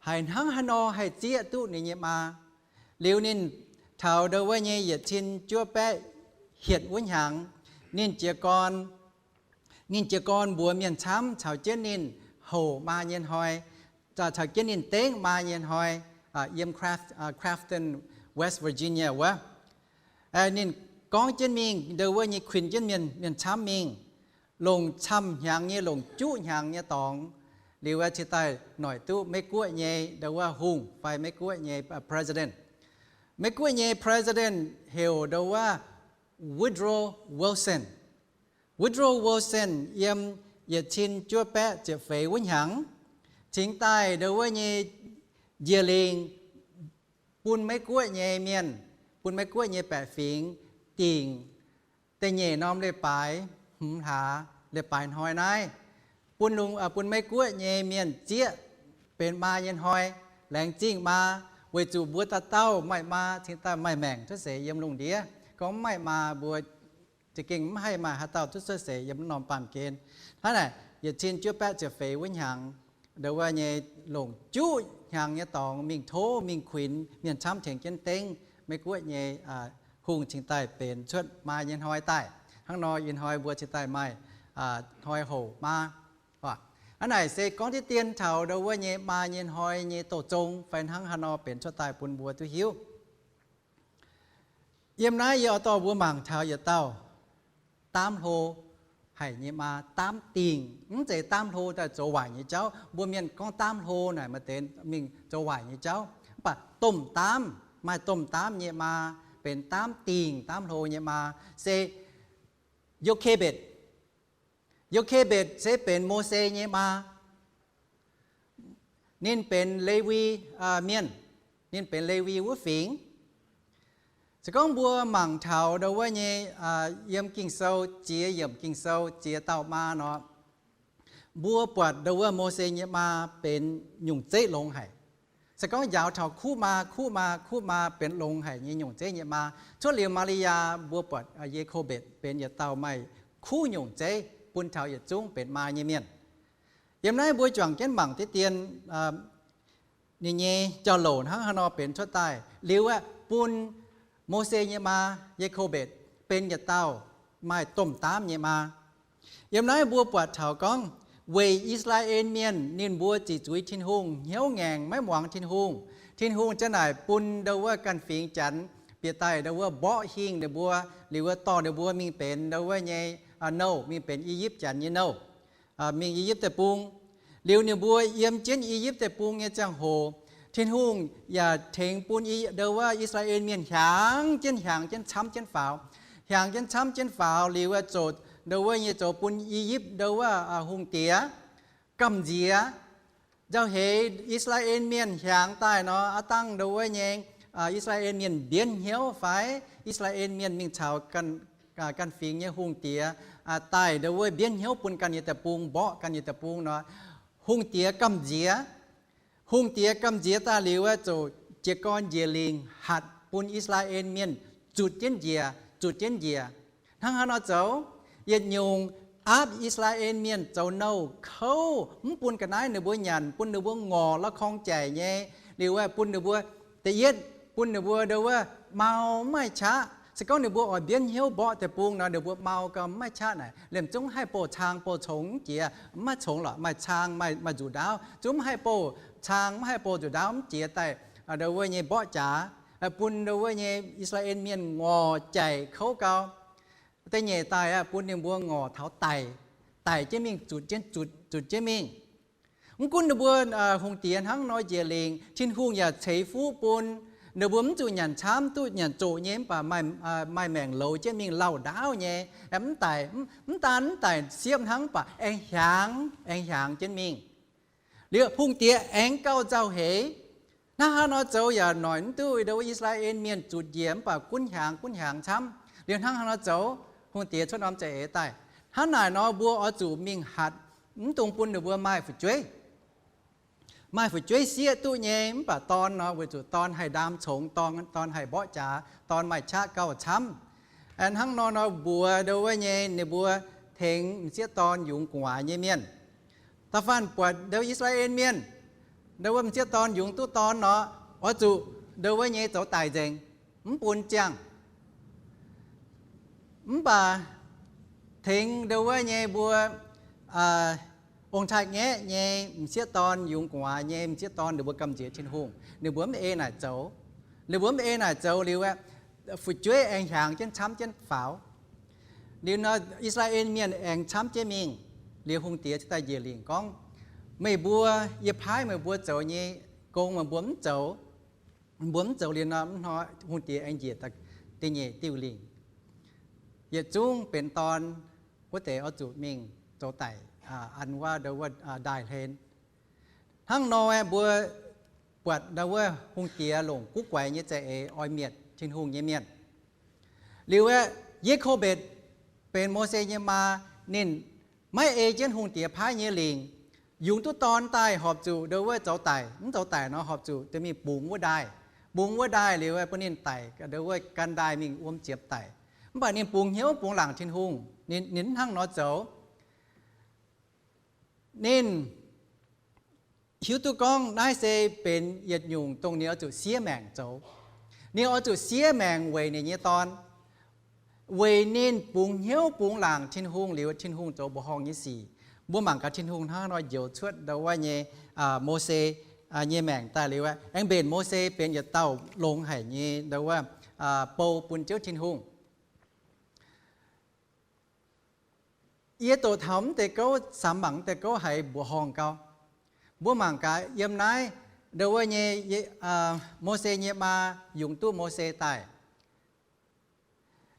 haiz hnangv haaix nor haih zieqv duqv ninh nyei maa. Liuz ninh taux ndau wuov nyei yietc cin juov baeqv hietc wuov hnyangx, ninh jiez gorn, ninh jiez gorn mbuox mienh camv caux jienv ninh hoqc maa nyei hnoi, caux jienv ninh dengv maa nyei hnoi, yiem Crafton, West Virginia wuov. Ninh gorngv jienv mingh ndau wuov nyei kuinx jienv mienh, mienh camv mingh, longc camv hnyangx nyei, longc juqv hnyangx nyei dorngx, liuz cingx daaih noic duqv Meiv Guoqv nyei ndau wuov hungh fai Meiv Guoqv nyei president. Meiv Guoqv nyei president heuc ndau wuov Woodrow Wilson. Woodrow Wilson yiem yietc cin juov baeqv ziepc feix wuov hnyangx, cingx daaih ndau wuov nyei njiec lingh bun Meiv Guoqv nyei mienh, bun Meiv Guoqv nyei baeqc fingx dingc da'nyeic norm leiz-baaix hmz hlaax leiz-baaix hnoi naaiv, bun lungh, bun Meiv Guoqv nyei mienh zieqv benx maa nyei hnoi, laengz zingh maa, weic zuqc mbuo dauh dauh maaih maa cingx daaih maaih maengc cuotv seix yiem lungh ndiev. Gorngv mv maaih maa mbuo za'gengh mv haih maaih haaix dauh duqv cuotv seix yiem norm baamh gen. Hnangv naaic yietc cin juov baeqv ziepc feix wuov hnyangx, ndau wuov nyei longc juqv hnyangx nyei dorngx mingh tov mingh kuinx mienh camv tengx jienv dengv Meiv Guoqv nyei hungh cingx daaih benx cuotv maa nyei hnoi daaih. Hnangv nor ih hnoi mbuo cingx daaih maaih hnoi hoc maa. Hnangv naaic se gorngv diev dien taux ndau wuov nyei maa nyei hnoi nyei douz zong fai hnangv haaix nor benx cuotv daaih bun mbuo duqv hiuv. Yiem naaiv yie oix dorh mbuo mangc taux yietc dauh daamv hlo haic nyei maa, daamv dingh. Mv zeiz daamv hlo daaih zoux waaic nyei jauv. Mbuo mienh gorngv daamv hlo naaic maaih deix mingh zoux waaic nyei jauv. Mv baac domh daamv, maaih domh daamv nyei maa benx daamv dingh daamv hlo nyei maa se Yokebed. Yokebed se benx Mose nyei maa. Ninh benx Lewi mienh. Ninh benx Lewi wuov fingx. Se gorngv mbuo mangc taux ndau wuov nyei yiem Ging-Sou ziex yiemc Ging-Sou ziex dauh maa nor, mbuo buatc ndau wuov Mose nyei maa benx nyungc zeiv longx haic. Se gorngv njaaux taux kuv maa, kuv maa, kuv maa benx longx haic nyei nyungc zeiv nyei maa. Cuotv liuz Maa^li^yaa mbuo buatc Ye^ko^mbetc benx yietc dauh maaih kuv nyungc zeiv bun taux yietc zungv benx maa nyei mienh. Yiem naaiv mbuo juangc jienv mangc deix dien ninh nyei jauv-louc hnangv haaix nor benx cuotv daaih. Liuz aeqv, bun Mose nyei maa Ye^ko^mbetc benx yietc dauh maaih domh daamv nyei maa. Yiem naaiv mbuo buatc taux gorngv weic I^saa^laa^en Mienh ninh mbuo ziqc zuiz Tin-Hungh, hnyouv ngaengc, maiv muangx Tin-Hungh. Tin-Hungh ziang naaic bun ndo wuov ganh fingx Janx bieqc daaih ndo wuov mborqv hingh ninh mbuo, liuz wuov dorh ninh mbuo mingh benx ndo wuov nyei nouh, mingh benx I^yipv Janx nyei nouh, mingh I^yipv Deic-Bung. Liuz ninh mbuo yiem jienv I^yipv Deic-Bung nyei ziangh hoc, Tin-Hungh yaac tengx bun ndo wuov I^saa^laa^en Mienh hiaangx jienv, hiaangx jienv, camv jienv faaux, hiaangx jienv, camv jienv faaux liuz aeqv, zoux ndo wuov nyei zoux bun I^yipv ndo wuov hungh diex gamh nziex. Nzauh heix I^saa^laa^en Mienh hiaangx daaih nor, aav dangh ndo wuov nyei I^saa^laa^en Mienh mbienv hnyouv fai I^saa^laa^en Mienh mingh caux ganh fingx nyei hungh diex daaih ndo wuov mbienv hnyouv bun ganh nyei deic-bung, mborqv ganh nyei deic-bung nor, hungh diex gamh nziex. Hungh diex gamh nziex daaih liuz aeqv, zoux jiez gorn njiec lingc hatc bun I^saa^laa^en Mienh zutc jienv njiec, zutc jienv njiec. Hnangv haaix nor zoux? Yietc nyungc aapv I^saa^laa^en Mienh zoux nouh kouv, mv bun ga'naaiv ninh mbuo nyanc, bun ninh mbuo ngorc la'korng jaic nyei. Liuz aeqv, bun ninh mbuo, da'yietv, bun ninh mbuo ndo wuov mau mv maaih qaqv. Se gorngv ninh mbuo oix mbienv hnyouv mborqv deic-bung nor, ninh mbuo mau gau mv maaih qaqv naaic, liemh zungv haih bouh cang bouh congx mv jiex, mv maaih congx lorqc, maaih cang, maaih nzuqc ndaauv, zungv mv haih bouh cang, mv haih bouh nzuqc ndaauv mv jiex daaih ndo wuov nyei mborqv jaax, bun ndo wuov nyei I^saa^laa^en Mienh ngorc jaic kouv gau. Da'nyeic daaih aeqv, bun ninh mbuo ngorc taux daic, daic jienv mingh, zutc jienv, zutc, zutc jienv mingh. Mv gunv ninh mbuo hungh diex hnangv nor njiec lingc, Tin-Hungh yaac ceix fuqv bun ninh mbuo mv zuqc nyanc camv, duqv nyanc zoqc nyei, mv baac maaih maengc louz jienv mingh lauh ndaauv nyei, mv daic, mv daan mv daic siepv hnangv, mv baac aengx hiaangx, aengx hiaangx jienv mingh. Liuz hungh diex aengx gauh nzauh heix. Hnangv haaix nor zoux yaac noic mv duqv ndo wuov I^saa^laa^en Mienh zutc njiec, mv baac gunv hiaangx, gunv hiaangx camv. Liuz hnangv haaix nor zoux? Hungh diex cuotv norm za'eix daaih, hnangv naaic nor mbuo oix zuqc mingh hatc, mv dungx bun ninh mbuo maaih fu'jueiv. Maaih fu'jueiv sieqv duqv nyei, mv baac dorn nor weic zuqc dorn haih ndaam congx, dorn, dorn haih mborqv jaax, dorn maaih qaqv gauh camv. Hnangv nor nor mbuox ndo wuov nyei ninh mbuo tengx m'sieqv dorn yungz gu'nguaaz nyei mienh. Da'faanh buatc ndo I^saa^laa^en Mienh, ndo wuov m'sieqv dorn yungz duqv dorn nor, oix zuqc ndo wuov nyei zoux daic nzengc, mv bun ziangh. Mv baac tengx ndo wuov nyei mbuo ong-taaix-ngaeqv nyei m'sieqv dorn yungz gu'nguaaz nyei m'sieqv dorn ninh mbuo gamh nziex Tin-Hungh, ninh mbuo mv ei naaic zoux. Ninh mbuo mv ei naaic zoux liuz aeqv, fu'jueiv aengx hiaangx jienv camv jienv faaux. Liuz nor I^saa^laa^en Mienh aengx camv jienv mingh. Liuz hungh diex cingx daaih njiec lingc gorngv, meih mbuo, yie paaiv meih mbuo zoux nyei gong meih mbuo mv zoux. Mbuo mv zoux liuz nor, mv hnoi hungh diex aengx njiec da'nyeic diuh lingc. Yietc zungv benx dorn wuov deix oix zuqc mingh zoux daic, an wuov ndo wuov ndaaih hlen. Hnangv nor mbuo buatc ndo wuov hungh diex longc guv guaix nyei za'eix oix mietc Tin-Hungh nyei mienh. Liuz aeqv, Ye^ko^mbetc benx Mose nyei maa, ninh maiv ei jienv hungh diex paaiv nyei lingc, yungz duqv dorn daaih horpc zuqc ndo wuov zoux daic, mv zoux daic nor horpc zuqc deix mingh bungx wuov ndaaih. Bungx wuov ndaaih liuz bun ninh daic, ndo wuov gan ndaaih mingh wuom ziepc daic. Mv baac ninh bungx hnyouv bungx laangc Tin-Hungh, ninh, ninh mv hnangv nor zoux. Ninh hiuv duqv gorngv naaiv se benx yietc nyungc dongh ninh oix zuqc siev maengc zoux. Ninh oix zuqc siev maengc weic ninh nyei dorn, weic ninh bungx hnyouv bungx laangc Tin-Hungh liuz Tin-Hungh zoux mbuoqc horngh nyei sic. Mbuo mangc gaax Tin-Hungh hnangv nor njoux cuotv ndo wuov nyei Mose nyei maengc daaih liuz aeqv, aengx mbenc Mose benx yietc dauh longx haic nyei ndo wuov bou bun Ziouv Tin-Hungh. Yie doqc taux mv deix gouv, samx mangc mv deix gouv haiz mbuoqc horngh gau. Mbuo mangc gaax yiem naaiv ndo wuov nyei Mose nyei maa yungz duqv Mose daaih.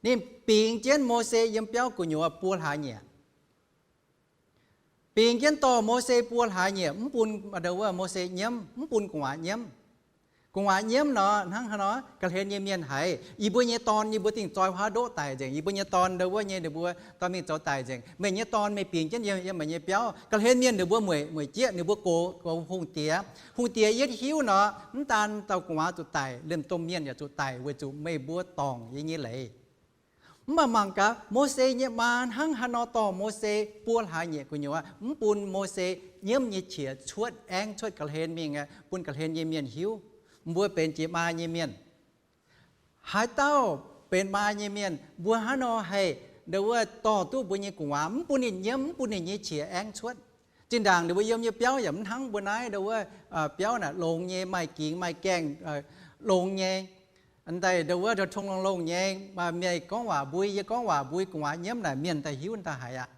Ninh bingx jienv Mose yiem biauv gu'nyuoz buo hlaax nyieqc. Bingx jienv dorh Mose buo hlaax nyieqc, mv bun ndo wuov Mose nyiemv, mv bun gu'nguaaz nyiemv. Gu'nguaaz nyiemv nor, hnangv haaix nor ga'hlen nyei mienh haiz, yie mbuo nyei dorn, yie mbuo dingh zoi huaav ndoqv daic nzengc, yie mbuo nyei dorn ndau wuov nyei, ninh mbuo dorh mingh zoux daic nzengc, meih nyei dorn meih bingx jienv yiem, yiem meih nyei biauv. Ga'hlen mienh ninh mbuo mueic, mueic jieqv, ninh mbuo gox, gox hungh diex. Hungh diex yietv hiuv nor, mv daan dauh gu'nguaaz zuqc daic, liemh domh mienh yaac zuqc daic weic zuqc meih mbuo dorngc yie nyei leiz. Mv baac mangc gaax Mose nyei maa hnangv haaix nor dorh Mose buo hlaax nyieqc gu'nyuoz, mv bun Mose nyiemv nyei qiex cuotv, aengv cuotv ga'hlen mingh, bun ga'hlen nyei mienh hiuv mbuo benx jiex maa nyei mienh. Haaix dauh benx maa nyei mienh, mbuo hnangv nor haih ndau wuov dorh duqv mbuo nyei gu'nguaaz, mv bun ninh nyiemv, mv bun ninh nyei qiex aengv cuotv. Zinh ndaangc ninh mbuo yiem nyei biauv yaac mv hnangv mbuo naaiv ndau wuov biauv naaic longx nyei, maaih gingx maaih gaengh, longx nyei. Daaih ndau wuov tong-tong longx-longx nyei, meih gorngv waac mbui, yie gorngv waac mbui, gu'nguaaz nyiemv naaic mienh daaih hiuv daaih haiz aqv.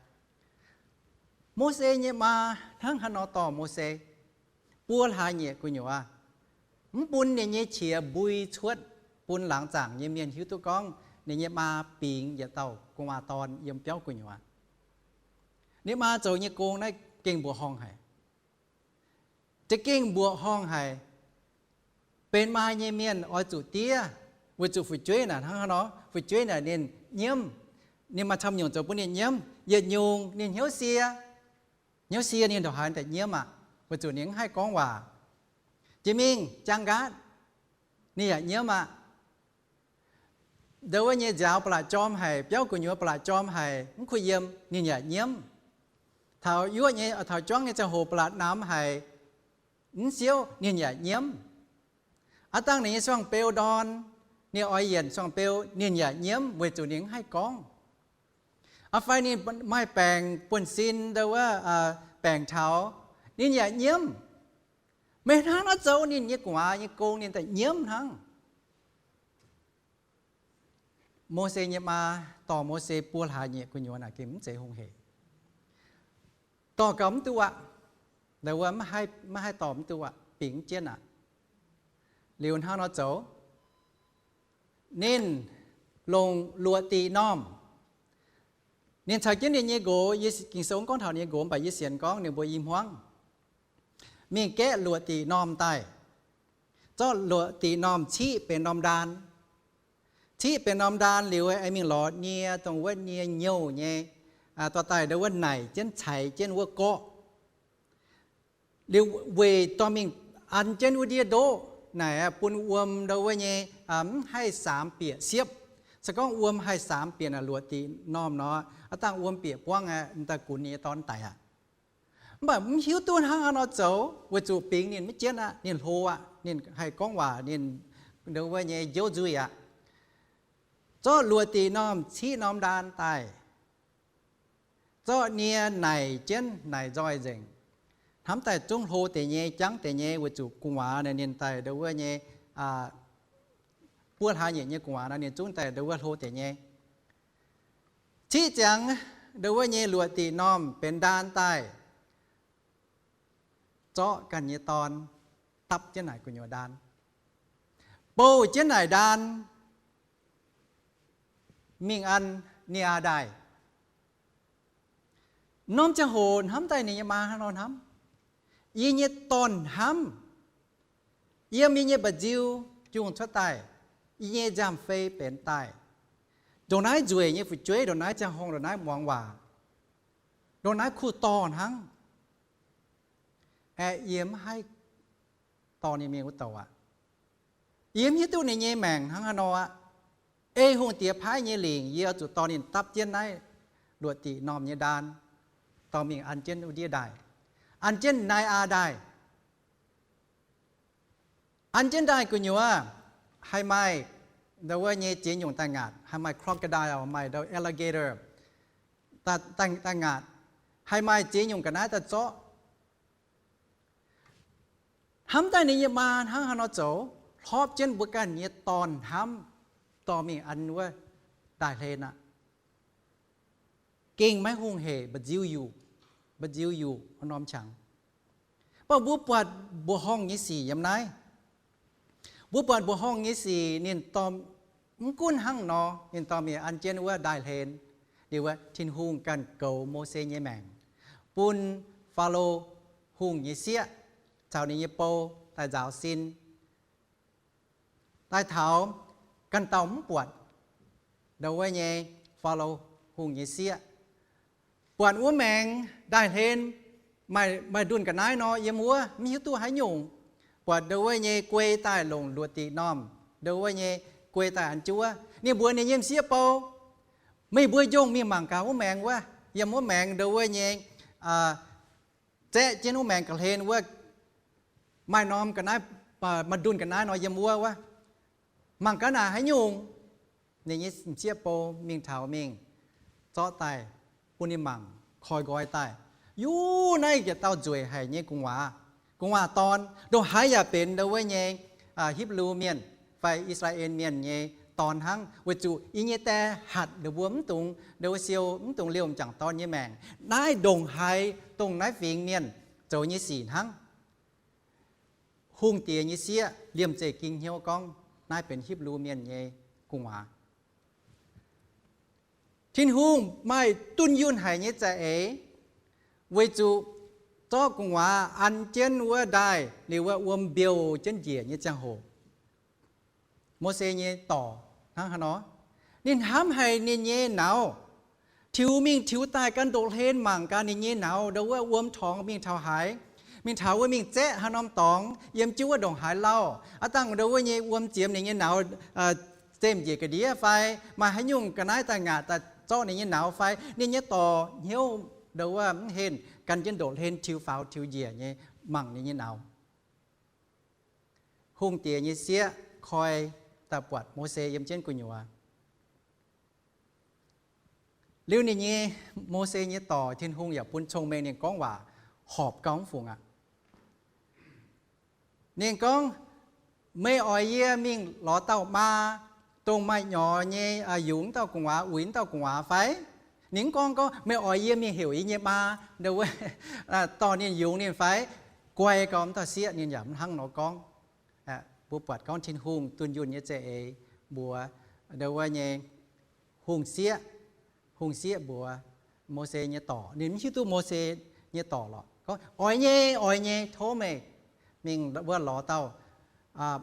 Mose nyei maa hnangv haaix nor dorh Mose buo hlaax nyieqc gu'nyuoz, mv bun ninh nyei qiex mbui cuotv, bun laangz zaangc nyei mienh hiuv duqv gorngv ninh nyei maa bingx yietc dauh gu'nguaaz dorn yiem biauv gu'nyuoz. Ninh maa zoux nyei gong naaiv gengh mbuoqc horngh haic. Za'gengh mbuoqc horngh haic. Benx maa nyei mienh oix zuqc diev, weic zuqc fu'jueiv naaic hnangv haaix nor, fu'jueiv naaic ninh nyiemv, ninh maaih camv nyungc zoux bun ninh nyiemv. Yietc nyungc ninh hnyouv sie, hnyouv sie ninh ndongc haaix daaih nyiemv aqv, weic zuqc ninh mv haih gorngv waac. Jiex mingh jaang nqaatv, ninh yaac nyiemv aqv. Ndau wuov nyei nziaaux ba'laqc jorm haic, biauv gu'nyuoz ba'laqc jorm haic, mv kuh yiem, ninh yaac nyiemv. Taux yuoqv nyei, taux juangv nyei ziangh hoc ba'laqc namx haic, mv siouv, ninh yaac nyiemv. Aav dangh ninh nyei suang-beu ndorn, ninh oix yienc suang-beu, ninh yaac nyiemv weic zuqc ninh mv haih gorngv. Aa fai ninh maaih baengc buonv-sin ndau wuov, baengc taux, ninh yaac nyiemv. Meih hnangv naaiv zoux ninh nyei gu'nguaaz nyei gong, ninh daaih nyiemv hnangv. Mose nyei maa dorh Mose buo hlaax nyieqc gu'nyuoz naaic gengh mv zeiz hungh hec. Dorh gauh mv duqv aqv. Ndau wuov maiv haih dorh mv duqv aqv, bingx mv jienv aqv. Liuz hnangv nor zoux, ninh longc luoqc diqc normh. Ninh caux jienv ninh nyei nqox, Ging-Sou gorngv taux ninh nyei nqox, mv baac yie sienx gorngv ninh mbuo i hmuangv, mingh gaeqv luoqc diqc normh daaih, zorqv luoqc diqc normh ciqv benx norm ndaan. Ciqv benx norm ndaan liuz, aengx mingh lorz nie, dongh wuov nie nyouh nyei, dorh daaih ndau wuov naic jienv caix jienv wuov gorqv. Liuz weic dorh mingh an jienv wuov ndiev ndoqv naaic, bun wuom ndau wuov nyei mv haih samx bieqc siepv. Se gorngv wuom haih samx bieqc naaic luoqc diqc normh nor, aav dangh wuom bieqc buangv aqv, daaih gunx ninh nyei dorn daic aqv. Mv baac mv hiuv duqv hnangv haaix nor zoux, weic zuqc bingx ninh maiv jienv aqv, ninh hlo aqv, ninh haih gorngv waac, ninh ndau wuov nyei njoux nzuih aqv. Zorqv luoqc diqc normh ciqv norm ndaan daaih, zorqv nie naic jienv, naic nzoih nzengc. Hnamv daaih zungv hlo deix nyei, jangv deix nyei, weic zuqc gu'nguaaz naaic ninh daaih ndau wuov nyei, buo hlaax nyieqc nyei gu'nguaaz naaic ninh zungv daaih ndau wuov hlo deix nyei. Ciqv ziangx ndau wuov nyei luoqc diqc normh benx ndaan daaih, zorqv ganh nyei dorn dapv jienv naaic gu'nyuoz ndaan, bouh jienv naaic ndaan, mingh an nie aa ndaaih. Norm ziangh hoc hnamv daaih ninh nyei maa hnangv nor hnamv, yie nyei dorn-hnamv, yiem yie nyei mba'nziu jungh cuotv daaih, yie nyei nziaamv-fei benx daaih. Ndongc naaiv nzueic nyei fu'jueiv, ndongc naaiv ziangh horngh, ndongc naaiv muangx waac, ndongc naaiv kuh dorh hnangv. Aeqv, yie mv haih dorh ninh mingh wuov douc aqv. Yie mv hiuv duqv ninh nyei maengc hnangv haaix nor aqv. Ei hungh diex paaiv nyei lingc, yie oix zuqc dorh ninh dapv jienv naaiv luoqc diqc normh nyei ndaan, dorh mingh an jienv wuov ndiev ndaaih, an jienv naaiv aa ndaaih. An jienv ndaaih gu'nyuoz, haih maaih ndau wuov nyei ziex nyungc daaih ngaatc, haih maaih crocodile, maaih ndau alligator daaih ngaatc, haih maaih ziex nyungc ga'naaiv daaih zorqv. Hnamv daaih ninh nyei maa hnangv haaix nor zoux, hlorpv jienv mbuo ganh nyei dorn-hnamv dorh mingh an wuov ndaaih hlen aqv. Gengh maiv hungh hec, mba'nziu yuqc, mba'nziu yuqc wuov norm qangx. Mv baac mbuo buatc mbuoqc horngh nyei sic yiem naaiv. Mbuo buatc mbuoqc horngh nyei sic ninh dorh, mv gunv hnangv nor, ninh dorh mingh an jienv wuov ndaaih hlen. Liuz wuov Tin-Hungh ganh goux Mose nyei maengc, bun Faalo Hungh nyei sieqv caux ninh nyei bou daaih nzaaux sin. daaih taux ganh dauh mv buatc ndau wuov nyei Faalo Hungh nyei sieqv. Buatc wuov maengx ndaaih hlen, maaih ndunh ga'naaiv nor yiem wuov, mv hiuv duqv haaix nyungc. Buatc ndau wuov nyei guei daaih longc luoqc diqc normh, ndau wuov nyei guei daaih an juov. Ninh mbuox ninh nyei m'sieqv bou, Meih mbuo njongh mingh mangc gaax wuov maengx wuov, yiem wuov maengx ndau wuov nyei zaeqv jienv wuov maengx ga'hlen wuov, maaih norm ga'naaiv, maaih ndunh ga'naaiv nor yiem wuov wuov. Mangc gaax naaic haaix nyungc. Ninh nyei m'sieqv bou mingh taux mingh, zorqv daaih bun ninh mangc, koi nqoi daaih, Yuv, naaiv yietc dauh nzueic haic nyei gu'nguaaz, gu'nguaaz dorn. Ndongc haaix yaac benx ndau wuov nyei Hipv^lu Mienh fai I^saa^laa^en Mienh nyei dorn hnangv, weic zuqc yie nyei die hatc ninh mbuo mv dungx ndau wuov siou, mv dungx liouh m'jangc dorn nyei maengc. Naaiv ndongc haaix, dongh naaiv fingx mienh zoux nyei sic hnangv. Hungh diex nyei sieqv liemh zeih ging hnyouv gorngv, Naaiv benx Hipv^lu Mienh nyei gu'nguaaz. Tin-Hungh maaih dunh yunh haic nyei za'eix, weic zuqc zorqv gu'nguaaz an jienv wuov ndaaih liuz wuov, wuom mbiouh jienv njiec nyei ziangh hoc, Mose nyei dorc hnangv haaix nor, ninh hnamv haic ninh nyei nauz. Tiux mingh tiux daaih gan ndoqc hlen mangc gaax ninh nyei nauz, ndau wuov wuom torngx mingh taux haaix, mingh taux wuov mingh zaeqv haaix norm dorngx, yiem jienv wuov ndongc haaix lauh. Aav dangh ndau wuov nyei wuom ziemx ninh nyei nauz, zemh njiec ga'ndiev fai maaih haaix nyungc ga'naaiv daaih ngaatc daaih zorqv ninh nyei nauz fai. Ninh nyei dorc hnyouv ndau wuov mv henh, gan jienv ndoqc hlen tiux faaux tiux njiec nyei mangc ninh nyei nauz. Hungh diex nyei sieqv koi daaih buatc Mose yiem jienv gu'nyuoz. Liuz ninh nyei, Mose nyei dorc, Tin-Hungh yaac bun cong-mengh ninh gorngv waac horpc gauh mv fungc aqv. Ninh gorngv, Meih oix yie mingh lorz dauh maa, dongh maaih nyorx nyei yungz dauh gu'nguaaz, uix dauh gu'nguaaz fai? Ninh mv gorngv gorngv, Meih oix yie mingh heuc yie nyei maa, ndau wuov, dorh ninh yungz ninh fai? Guai gauh mv dauh sieqv ninh yaac mv hnangv nor gorngv. Mbuo buatc gorngv Tin-Hungh dunh yunh nyei za'eix mbuox ndau wuov nyei hungh sieqv, hungh sieqv mbuox Mose nyei dorc. Ninh mv hiuv duqv Mose nyei dorc lorqc. Gorngv, Oix nyei, oix nyei, tov meih mingh wuov lorz dauh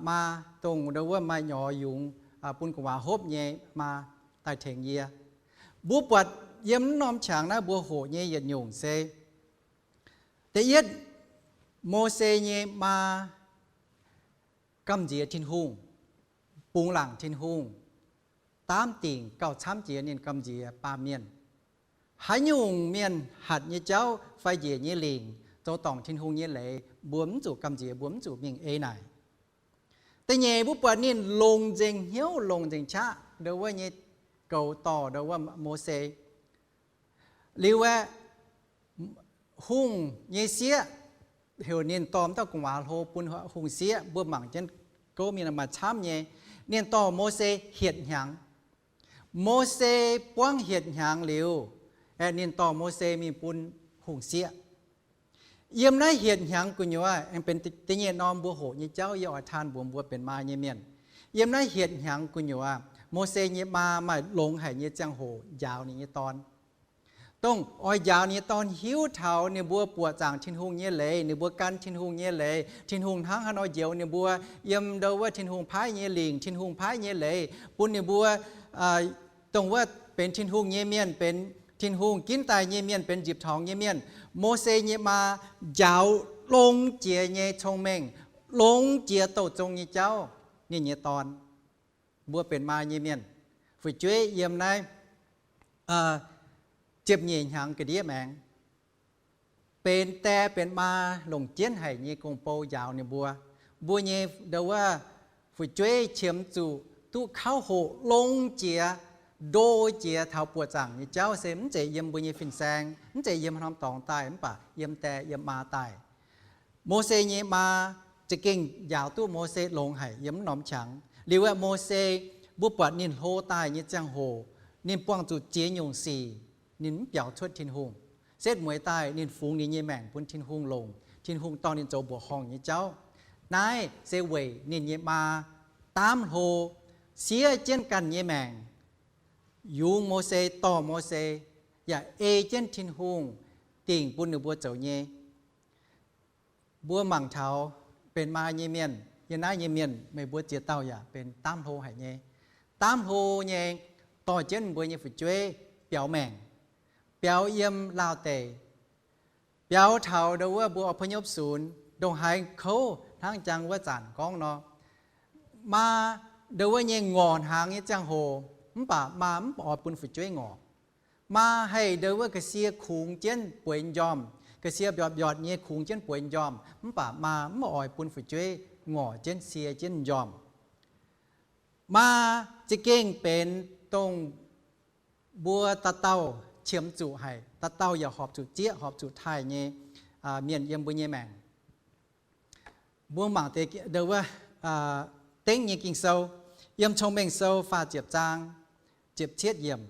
maa, dongh ndau wuov maaih nyorx yungz bun gu'nguaaz hopv nyei maa daaih tengx yie. Mbuo buatc yiem norm qangx naaiv mbuo hoqc nyei yietc nyungc se, da'yietv, Mose nyei maa gamh nziex Tin-Hungh, bungx laangc Tin-Hungh, daamv dingc gauh camv jiex ninh gamh nziex baamh mienh. Haaix nyungc mienh hatc nyei jauv fai njiec nyei lingc, zoux dorngc Tin-Hungh nyei leiz, mbuo mv zuqc gamh nziex, mbuo mv zuqc mingh ei naaic. Da'nyeic, mbuo buatc ninh longc nzengc hnyouv, longc nzengc qaqv ndau wuov nyei goux dorh ndau wuov Mose. Liuz aeqv, hungh nyei sieqv heuc ninh dorh dauh gu'nguaaz hlo bun hungh sieqv, mbuo mangc jienv gouv mingh maaih camv nyei. Ninh dorh Mose hietc hnyangx. Mose buangv hietc hnyangx liuz, aeqv, ninh dorh Mose mingh bun hungh sieqv. Yiem naaiv hietc hnyangx gu'nyuoz aengx benx da'nyeic norm mbuo hoqc nyei jauv, yie oix taan mbuox mbuo benx maa nyei mienh. Yiem naaiv hietc hnyangx gu'nyuoz, Mose nyei maa maaih longx haic nyei ziangh hoc njaaux ninh nyei dorn. Dongh oix njaaux ninh nyei dorn hiuv taux ninh mbuo buoqc zaangc Tin-Hungh nyei leiz, ninh mbuo gan Tin-Hungh nyei leiz, Tin-Hungh hnangv haaix nor njoux ninh mbuo, yiem ndau wuov Tin-Hungh paaiv nyei lingc, Tin-Hungh paaiv nyei leiz, bun ninh mbuo dongh wuov benx Tin-Hungh nyei mienh, benx Tin-Hungh ginv daaih nyei mienh, benx nzipc torngx nyei mienh. Mose nyei maa njaaux longx jiex nyei cong-mengh, longx jiex douh zong nyei jauv ninh nyei dorn. Mbuo benx maa nyei mienh, fu'jueiv yiem naaiv ziepc nyeic hnyangx ga'ndiev maengx, benx die benx maa longc jienv haic nyei gong-bou njaaux ninh mbuo. Mbuo nyei ndau wuov fu'jueiv qiemx zuqc duqv kauv hoqc longx jiex, ndo jiex taux buoqc zaangc nyei jauv se mv zeiz yiem mbuo nyei fin-saeng, mv zeiz yiem norm dorngx daaih, mv baac yiem die yiem maa daaih. Mose nyei maa za'gengh njaaux duqv Mose longx haic yiem wuov norm qangx. Liuz aeqv, Mose, mbuo buatc ninh hlo daaih nyei ziangh hoc, ninh buangh zuqc ziex nyungc sic ninh mv biaux cuotv Tin-Hungh. Setv mueiz daaih ninh fungx ninh nyei maengc bun Tin-Hungh longc, Tin-Hungh dorh ninh zoux mbuoqc horngh nyei jauv. Naaiv se weic ninh nyei maa daamv hlo, siev jienv ganh nyei maengc, yungz Mose, dorh Mose, yaac ei jienv Tin-Hungh dingc bun ninh mbuo zoux nyei. Mbuo mangc taux benx maa nyei mienh, Yiem naaiv nyei mienh meih mbuo ziex dauh yaac benx daamv hlo haic nyei. Daamv hlo nyei dorh jienv mbuo nyei fu'jueiv biaux maengc, biaux yiem Laauh deic, biaux taux ndo wuov mbuo อพยพศูนย์, ndongc haaix kouv hnangv jang wuov zanc gorngv nor, maa ndo wuov nyei ngorc hnaangx nyei ziangh hoc, mv baac maa mv oix bun fu'jueiv ngorc. Maa haih ndo wuov ga'sie kungx jienv bueix m'njormh, ga'sie mbiortc mbiortc nyei kungx jienv bueix m'njormh, mv baac maa mv oix bun fu'jueiv ngorc jienv sie jienv m'njormh. Maa za'gengh benx dongh mbuo dauh dauh qiemx zuqc haic, dauh dauh yaac horpc zuqc zieqv horpc zuqc taaih nyei mienh yiem mbuo nyei maengc. Mbuo mangc deix wuov dengv nyei Ging-Sou, yiem Cong-Mengh Sou faah ziepc zaang ziepc cietv yiemc,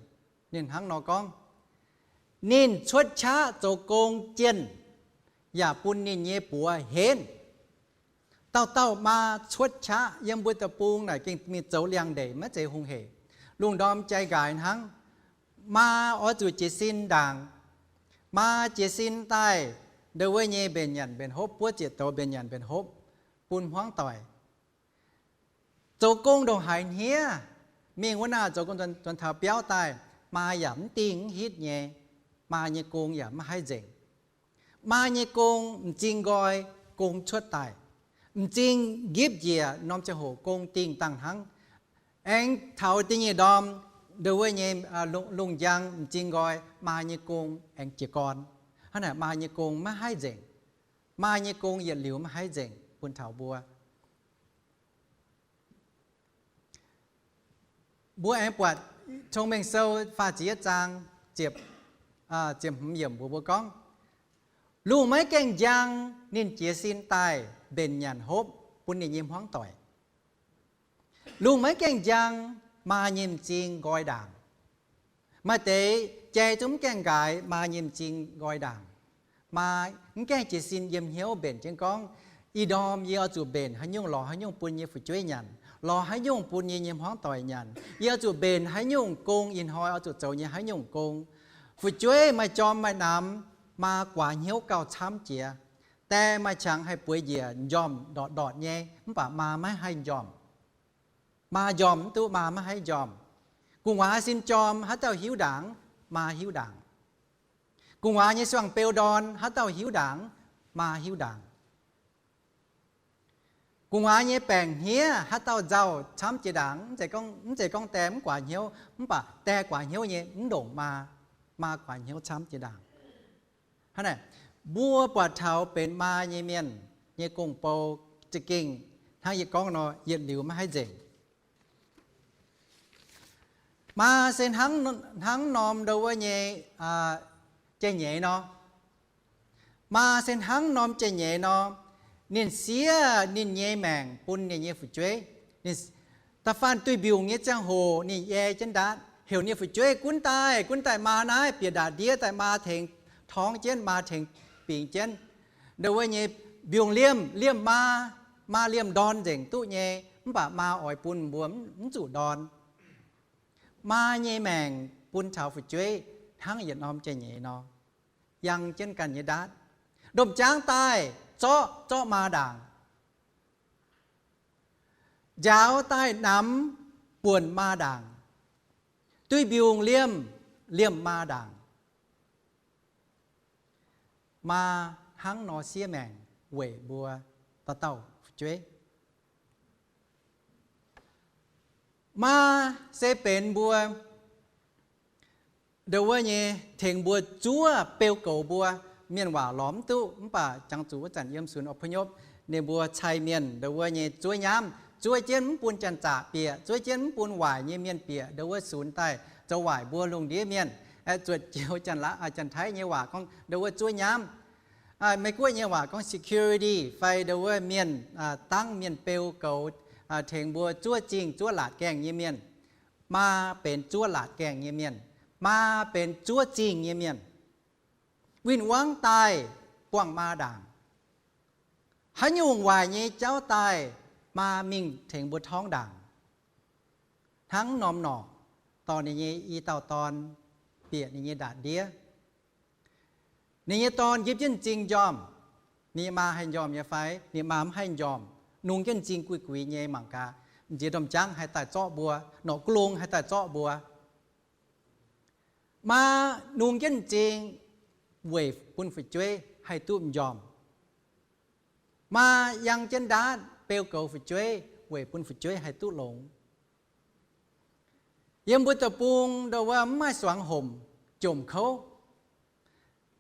ninh hnangv nor gorngv, Ninh cuotv qaqv zoux gong jienh, yaac bun ninh nyei buoz henv. Dauh dauh maa cuotv qaqv yiem mbuo deic-bung naaic gengh mingh zoux liangx-ndeic maiv zeiz hungh hec. Lungh ndorm jai nqaaix hnangv, maa oix zuqc jiez sin ndaangc. Maa jiez sin daaih ndo wuov nyei mbenc nyanc mbenc hopv, buov zieqc douz mbenc nyanc mbenc hopv bun hmuangv doic. Zoux gong ndongc haaix hniev, mingh wuov naaic zoux gong nzuonx taux biauv daaih, maa yaac mv dingh mv hitv nyei. Maa nyei gong yaac maiv haih nzengc. Maa nyei gong m'zing nqoi gong cuotv daaih, m'zing nqipv njiec norm ziangh hoc gong dingh dangh hnangv. Aengx taux da'nyeic ndorm ndo wuov nyei lungh njang m'zing nqoi, maa nyei gong aengx jiez gorn. Hnangv naaic maa nyei gong maiv haih nzengc. Maa nyei gong yietc liuz maiv haih nzengc bun taux mbuo. Mbuo aengx buatc Cong-Mengh Sou faah ziepc yietv zaang ziepc hmz yiemc mbuox mbuo gorngv, Lungh maiv gaengh njang ninh jiez sin daaih mbenc nyanc hopv bun ninh nyei hmuangv doic. Lungh maiv gaengh njang, maa nyei m'zing nqoi ndaangc. Maaih deix jai zungv mv gaengh nqaaix, maa nyei m'zing nqoi ndaangc. Maa mv gaengh jiez sin yiem hnyouv mbenc jienv gorngv, Ih ndorm yie oix zuqc mbenc haaix nyungc lorz haaix nyungc bun yie nyei fu'jueiv nyanc, lorz haaix nyungc bun yie nyei hmuangv doic nyanc. Yie oix zuqc mbenc haaix nyungc gong, ih hnoi oix zuqc zoux nyei haaix nyungc gong. Fu'jueiv maaih jorm maaih namx, maa guaax hnyouv gauh camv jiex. Die maaih qangx haih bueix njiec, m'njormh ndortc ndortc nyei, mv baac maa maiv haih m'njormh. Maa m'njormh mv duqv, maa maiv haih m'njormh. Gu'nguaaz sin jorm haaix dauh hiuv ndaangc? Maa hiuv ndaangc. Gu'nguaaz nyei suangx-beu ndorn haaix dauh hiuv ndaangc? Maa hiuv ndaangc. Gu'nguaaz nyei baengc hniev haaix dauh nzauh camv jiex ndaangc? Mv zeiz gorngv die mv guaax hnyouv, mv baac die guaax hnyouv nyei mv ndongc maa. Maa guaax hnyouv camv jiex ndaangc. Hnangv naaic, mbuo buatc taux benx maa nyei mienh nyei gong-bou za'gengh hnangv yie gorngv nor, yietc liuz maiv haih nzengc. Maa se hnangv norm ndo wuov nyei jai-nyeiz nor. Maa se hnangv norm jai-nyeiz nor, ninh siev ninh nyei maengc bun ninh nyei fu'jueiv. Da'faanh duih mbiungc nyei ziangh hoc ninh yie jienv ndaatv, heuc ninh nyei fu'jueiv, Gunv daaih, gunv daaih maa naaiv bieqc ndaatv ndiev daaih, maa tengx torngv jienv, maa tengx bingx jienv. Ndo wuov nyei mbiungc liemh, liemh maa, maa liemh ndorn nzengc duqv nyei, mv baac maa oix bun mbuo mv zuqc ndorn. Maa nyei maengc bun taux fu'jueiv hnangv yietc norm jai-nyeiz nor, yangh jienv ganh nyei ndaatv. Ndopv-jaangv daaih zorqv, zorqv maa ndaangc. Njaaux daaih namx, buonc maa ndaangc. Duih mbiungc liemh, liemh maa ndaangc. Maa hnangv nor siev maengc weic mbuo dauh dauh fu'jueiv. Maa se benx mbuo ndo wuov nyei tengx mbuo zuov beu goux mbuo. Mienh waac lorz mv duqv, mv baac jangx zuqc wuov zanc yiem sunx อพยพ, ninh mbuo cai mienh ndo wuov nyei zuov nyaamv, zuov jienv mv bun janx-zaqc bieqc, zuov jienv mv bun waaic nyei mienh bieqc ndo wuov sunx daaih zoux waaic mbuo lungh ndiev mienh. Zuotc joux Janx-Taiv nyei waac gorngv ndo wuov zuov nyaamv. Meiv Guoqv nyei waac gorngv security fai ndo wuov mienh dangv mienh beu goux, tengx mbuo zuov zingh zuov laatc gaengh nyei mienh. Maa benx zuov laatc gaengh nyei mienh. Maa benx zuov zingh nyei mienh. Win-wangv daaih buangh maa ndaangc. Haaix nyungc waaic nyei jauv daaih, maa mingh tengx mbuo torngv ndaangc. Hnangv norm norqc dorh ninh nyei i dauh dorn bieqc ninh nyei ndaatv ndiev. Ninh nyei dorn nqipv jienv m'zing m'njormh. Ninh nyei maa haih m'njormh nyei fai? Ninh maa mv haih m'njormh. nungx jienv m'zing guix-guix nyei mangc gaax, m'nziex ndorm-jangv haih daaih zorqv mbuo, norqc guv longx haih daaih zorqv mbuo. Maa nungx jienv m'zing weic bun fu'jueiv haih duqv m'njormh. Maa yangh jienv ndaatv beu goux fu'jueiv weic bun fu'jueiv haih duqv longx. Yiem mbuo deic-bung ndo wuov mv maaih suangx homc, jomc kouv,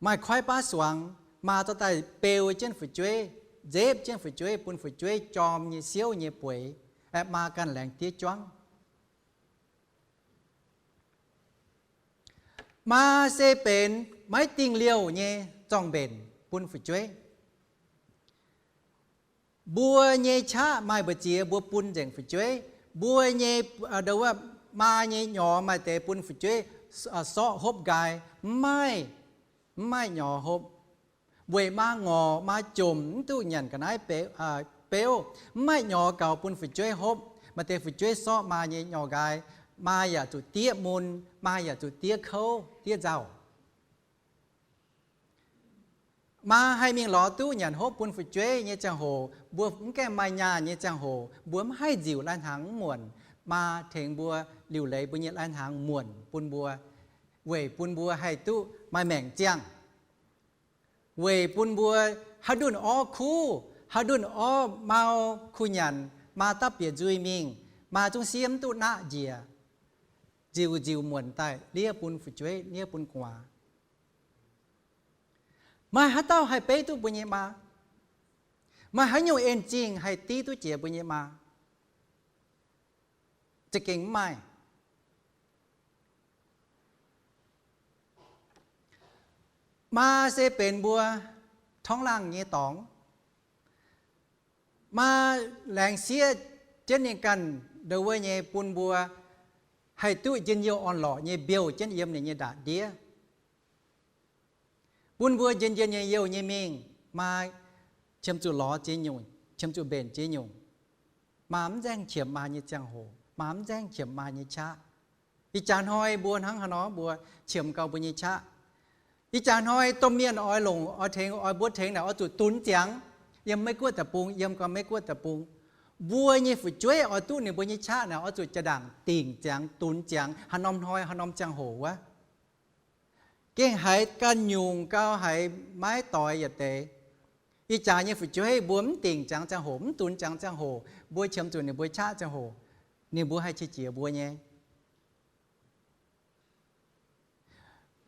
maaih koiv baav suangx, maa dorh daaih beu jienv fu'jueiv, nzepv jienv fu'jueiv, bun fu'jueiv jorm nyei siouv nyei bueix, aeqv, maa ganh laengz diev juangv. Maa se benx maiv dingh liouh nyei zorng-mbenc bun fu'jueiv. Mbuo nyei qaqv maaih mbu'ziex mbuo bun nzengc fu'jueiv. Mbuo nyei, ndo wuov, maa nyei nyorx maaih deix bun fu'jueiv sorqv hopv nqaai, mv maaih, mv maaih nyorx hopv. Weic maa ngorc, maa jomc, mv duqv nyanc ga'naaiv beuv, mv maaih nyorx gaux bun fu'jueiv hopv. Maaih deix fu'jueiv sorqv maa nyei nyorx nqaai, maa yaac zuqc diev mun, maa yaac zuqc diev kouv, diev nzauh. Maa haih mingh lorz duqv nyanc hopv bun fu'jueiv nyei ziangh hoc, mbuo mv gaengh maaih nyaanh nyei ziangh hoc, mbuo mv haih nziuc lai-hnaangx mv muonc, maa tengx mbuo liuc leiz mbuo nyei lai-hnaangx muonc bun mbuo, weic bun mbuo haih duqv maaih maengc ziangh. Weic bun mbuo haaix ndunh orv kuv, haaix ndunh orv mau kuh nyanc, maa dapv bieqc nzui mingh, maa zungv siev mv duqv naqv njiec, nziuc nziuc muonc daaih liev bun fu'jueiv, liev bun gu'nguaaz. Maaih haaix dauh haih beiv duqv mbuo nyei maa? Maaih haaix nyungc en-zingh haih div duqv jiex mbuo nyei maa? Za'gengh mv maaih. Maa se benx mbuo torngv laangh nyei dorngx. Maa laengz siev jienv ninh ganh ndo wuov nyei bun mbuo haih duqv njien-youh orn-lorqc nyei mbiouh jienv yiem ninh nyei ndaatv ndiev, bun mbuo njien-njien nyei youh nyei mingh. Maa qiemx zuqc lorz ziex nyungc, qiemx zuqc mbenc ziex nyungc. Maa mv nzaengv qiemx maa nyei ziangh hoc, maa mv nzaengv qiemx maa nyei qaqv. Ih jaax hnoi mbuo hnangv haaix nor mbuo qiemx gau mbuo nyei qaqv? Ih jaax hnoi domh mienh oix longc, oix tengx, oix mbuo tengx naaic oix zuqc dunx ziangx. Yiem Meiv-Guoqv deic-bung, yiem gau Meiv-Guoqv deic-bung, mbuo nyei fu'jueiv oix duqv ninh mbuo nyei qaqv naaic oix zuqc jaa-ndaangc dingc ziangx, dunx ziangx, haaix norm hnoi, haaix norm ziangh hoc wuov. Gengh haiz ganh nyungc gau, haiz maiv doix yietc deix. Ih jaax nyei fu'jueiv mbuo mv dingc ziangx ziangh hoc, mv dunx ziangx ziangh hoc, mbuo qiemx zuqc ninh mbuo qaqv ziangh hoc, ninh mbuo haih qiex jiez mbuo nyei.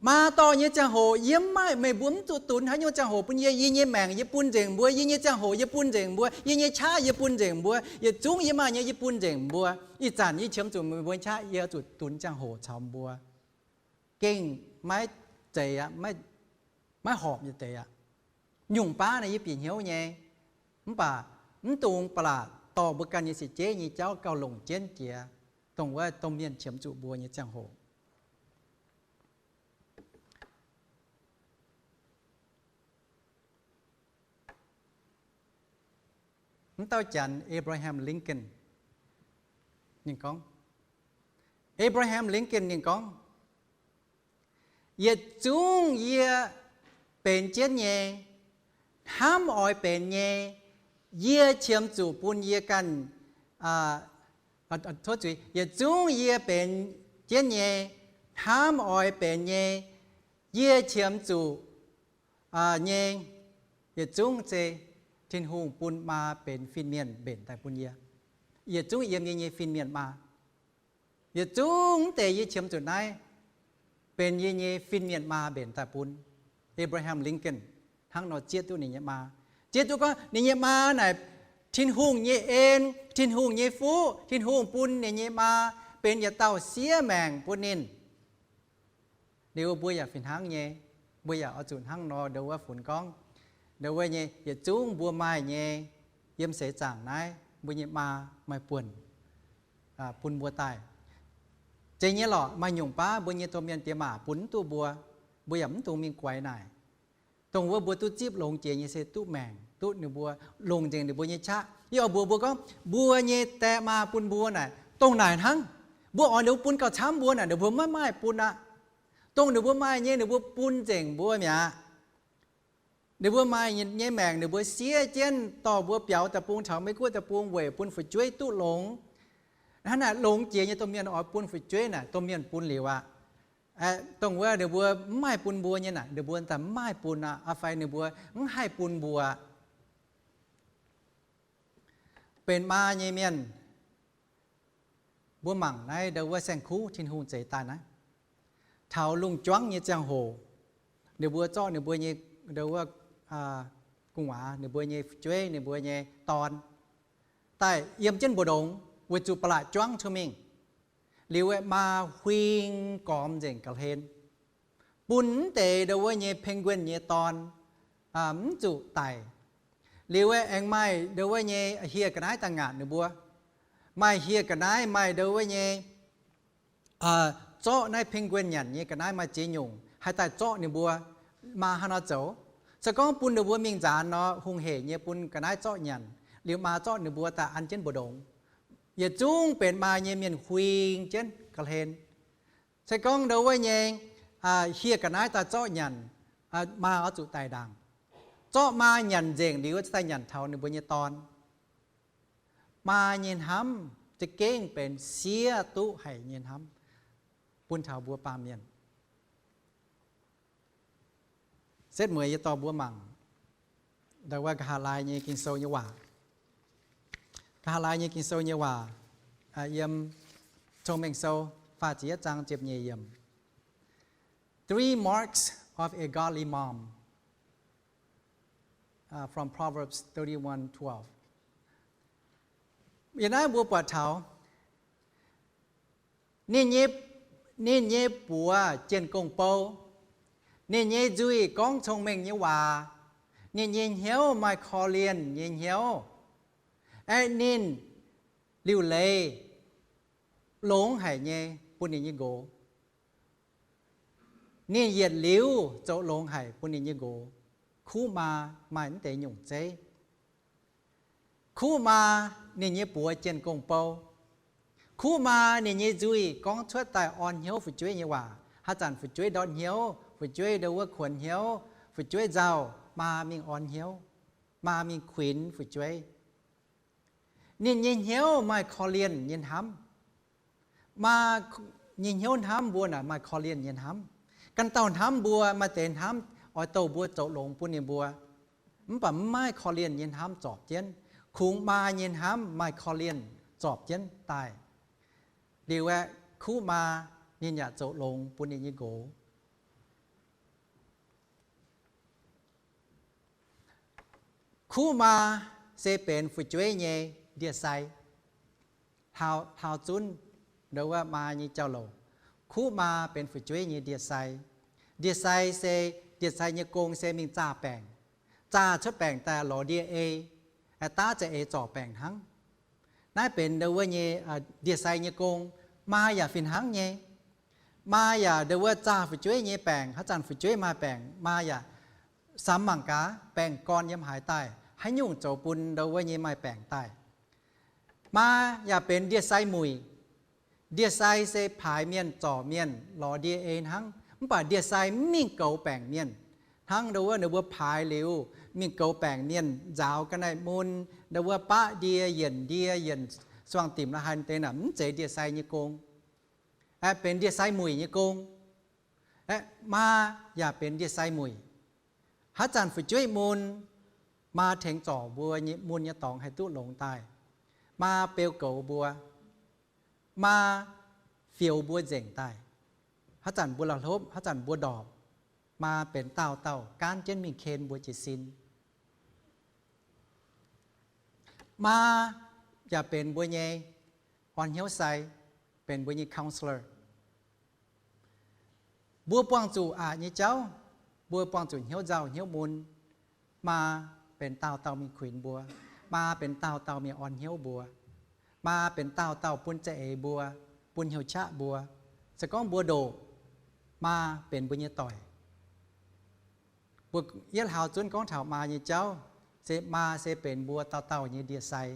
Maa dorh nyei ziangh hoc yie mv maaih, meih mbuo mv zuqc dunx haaix nyungc ziangh hoc bun yie. Yie nyei maengc yie bun nzengc mbuo, yie nyei ziangh hoc yie bun nzengc mbuo, yie nyei qaqv yie bun nzengc mbuo, yietc zungv yie maaih nyei yie bun nzengc mbuo. Ih zanc yie qiemx zuqc meih mbuo qaqv, yie zuqc dunx ziangh hoc caux mbuo. Gengh maiv zeiz aqv, maiv horpc yietc deix aqv. Nyungc baav naaic yie bieqc hnyouv nyei, mv baac mv dungx ba'laqc dorh mbuo ganh nyei seix jeiv nyei jauv gauh longc jienv jiex, dongh wuov domh mienh qiemx zuqc mbuo nyei ziangh hoc. Mv dauh janx Abraham Lincoln, ninh gorngv, Abraham Lincoln ninh gorngv, yietc zungv yie benx jienv nyei, hnamv oix benx nyei, yie qiemx zuqc bun yie ganh, tov zuiz, yietc zungv yie benx jienv nyei, hnamv oix benx nyei, yie qiemx zuqc nyei, yietc zungv se Tin-Hungh bun maa benx fin-mienh mbenc daaih bun yie. Yietc zungv yiem yie nyei fin-mienh maa. Yietc zungv mv deix yie qiemx zuqc naaiv benx yie nyei fin-mienh maa mbenc daaih bun. Abraham Lincoln hnangv nor zieqv duqv ninh nyei maa. Zieqv duqv gorngv ninh nyei maa naaic Tin-Hungh nyei en, Tin-Hungh nyei fuqv, Tin-Hungh bun ninh nyei maa benx yietc dauh siev maengc bun ninh. Liuz mbuo yaac fih hnangv nyei, mbuo yaac oix zuqc hnangv nor ndo wuov funx gorngv, ndo wuov nyei yietc zungv mbuo maaih nyei, yiem seix zaangc naaiv mbuo nyei maa maaih buonc bun mbuo daaih. Zeiz nyei lorqc, maaih nyungc baav mbuo nyei domh mienh diex maac bun mv duqv mbuo, mbuo yaac mv dungx mingh guaix naaic. Dongh wuov mbuo duqv zipv longx jiex nyei se duqv maengc, duqv ninh mbuo longc nzengc ninh mbuo nyei qaqv. Yie oix mbuox mbuo gorngv, mbuo nyei die maa bun mbuo naaic dongh naaic hnangv. Mbuo oix ninh mbuo bun gauh camv mbuo naaic, ninh mbuo maiv maaih bun aqv. Dongh ninh mbuo maaih nyei ninh mbuo bun nzengc mbuo mi'aqv. Ninh mbuo maaih nyei maengc, ninh mbuo siev jienv dorh mbuo biaux deic-bung taux Meiv-Guoqv deic-bung weic bun fu'jueiv duqv longx. Hnangv naaic longx jiex nyei domh mienh oix bun fu'jueiv naaic, domh mienh bun liuz aqv. Dongh wuov ninh mbuo mv maaih bun mbuo nyei naaic, ninh mbuo daaih mv maaih bun aqv, fai ninh mbuo mv haih bun mbuo. Benx maa nyei mienh, mbuo mangc naaiv ndau wuov saeng-kuv Tin-Hungh zeix daaih naaiv, taux lungh juangv nyei ziangh hoc, ninh mbuo zorqv ninh mbuo nyei ndau wuov gu'nguaaz, ninh mbuo nyei fu'jueiv, ninh mbuo nyei dorn daaih yiem jienv mbu'ndongx weic zuqc ba'laqc juangv cuotv mingh. Liuz maa huing gormx nzengc ga'hlen, bun mv deix ndau wuov nyei penguin nyei dorn mv zuqc daic. Liuz aengx maaih ndau wuov nyei hieh ga'naaiv daaih ngaatc ninh mbuo. Maaih hieh ga'naaiv, maaih ndau wuov nyei zorqv naaiv penguin nyanc nyei ga'naaiv maaih ziex nyungc haih daaih zorqv ninh mbuo. Maa hnangv nor zoux. Se gorngv bun ninh mbuo mingh nzaanx nor, hungh hec nyei bun ga'naaiv zorqv nyanc, liuz maa zorqv ninh mbuo daaih an jienv mbu'ndongx. Yietc zungv benx maa nyei mienh huing jienv ga'hlen. Se gorngv ndau wuov nyei hieh ga'naaiv daaih zorqv nyanc, maa oix zuqc daic ndaangc. Zorqv maa nyanc nzengc liuz, daaih nyanc taux ninh mbuo nyei dorn. Maa nyei hnamv za'gengh benx siev duqv haic nyei hnamv bun taux mbuo baamh mienh. Setv mueiz yie dorh mbuo mangc ndau wuov nqa'haav laai nyei Ging-Sou nyei waac. Nqa'haav laai nyei Ging-Sou nyei waac yiem Cong-Mengh Sou faah ziepc yietv zaang ziepc nyeic yiemc. Three marks of a godly mom, from Proverbs thirty-one twelve. Yiem naaiv mbuo buatc taux ninh nyei, ninh nyei buoz jienh gong-bou, ninh nyei nzuih gorngv cong-mengh nyei waac, ninh nyei hnyouv maaih korv-lienh nyei hnyouv, aeqv, ninh liuc leiz longx haic nyei bun ninh nyei nqox. Ninh yietc liuz zoux longx haic bun ninh nyei nqox. Kuv maa maaih mv deix nyungc zeiv. Kuv maa ninh nyei buoz jienh gong-bou. Kuv maa ninh nyei nzuih gorngv cuotv daaih orn hnyouv fu'jueiv nyei waac. Haaix zanc fu'jueiv ndortv hnyouv, fu'jueiv ndau wuov kuonx hnyouv, fu'jueiv nzauh, maa mingh orn hnyouv, maa mingh kuinx fu'jueiv. Ninh nyei hnyouv maaih korv-lienh nyei hnamv. Maa nyei hnyouv hnamv mbuo naaic maaih korv-lienh nyei hnamv. Ganh dauh hnamv mbuo maaih deix hnamv oix douh mbuo zoux longx bun ninh mbuo, mv baac mv maaih korv-lienh nyei hnamv zorpc jienv. Kungx maa nyei hnamv maaih korv-lienh zorpc jienv daaih. Liuz aeqv, kuv maa ninh yaac zoux longx bun ninh nyei nqox. Kuv maa se benx fu'jueiv nyei ndie-sai. Hlaau, hlaau zunv ndau wuov maa nyei jauv-louc, kuv maa benx fu'jueiv nyei ndie-sai. Ndie-sai se, ndie-sai nyei gong se mingh zaah baengc, zaah cuotv baengc daaih lorz ndie-ei, daav za'eix zorc baengc hnangv. Naaiv benx ndau wuov nyei ndie-sai nyei gong. Maa yaac fih hnangv nyei. Maa yaac ndau wuov zaah fu'jueiv nyei baengc. Haaix zanc fu'jueiv maaih baengc, maa yaac samx mangc gaax baengc gorn yiem haaix daaih, haaix nyungc zoux bun ndau wuov nyei maaih baengc daaih. Maa yaac benx ndie-sai muic. Ndie-sai se paaix mienh, zorc mienh, lorz ndie-ei hnangv. Mv baac ndie-sai mv mingh goux baengc mienh. Hnangv ndau wuov ninh mbuo paaix liuz mingh goux baengc mienh, nzaaux ga'naaiv mun, ndau wuov baqv ndie, yienc ndie, yienc suangx dimc la'haaix deix naaic, mv zeiz ndie-sai nyei gong. Aeqv, benx ndie-sai muic nyei gong. Aeqv, maa yaac benx ndie-sai muic. Haaix zanc fu'jueiv mun, maa tengx zorc mbuo nyei mun nyei dorngx haih duqv longx daaih. Maa beu goux mbuo. Maa fioux mbuo nzengc daaih. Haaix zanc mbuo la'hlopv, haaix zanc mbuo ndorpc, maa benx daauh dauh gaanv jienv mingh ken mbuo jiez sin. Maa yaac benx mbuo nyei orn hnyouv sai, benx mbuo nyei counselor. Mbuo buangh zuqc aqc nyei jauv, mbuo buangh zuqc hnyouv nzauh hnyouv mun, maa benx daauh dauh mingh kuinx mbuo. Maa benx daauh dauh mingh orn hnyouv mbuo. Maa benx daauh dauh bun za'eix mbuo, bun hnyouv qaqv mbuo. Se gorngv mbuo ndoqc, maa benx mbuo nyei doic. Mbuo yietv hlaau zunv gorngv taux maa nyei jauv, se maa se benx mbuo dauh dauh nyei ndie-sai.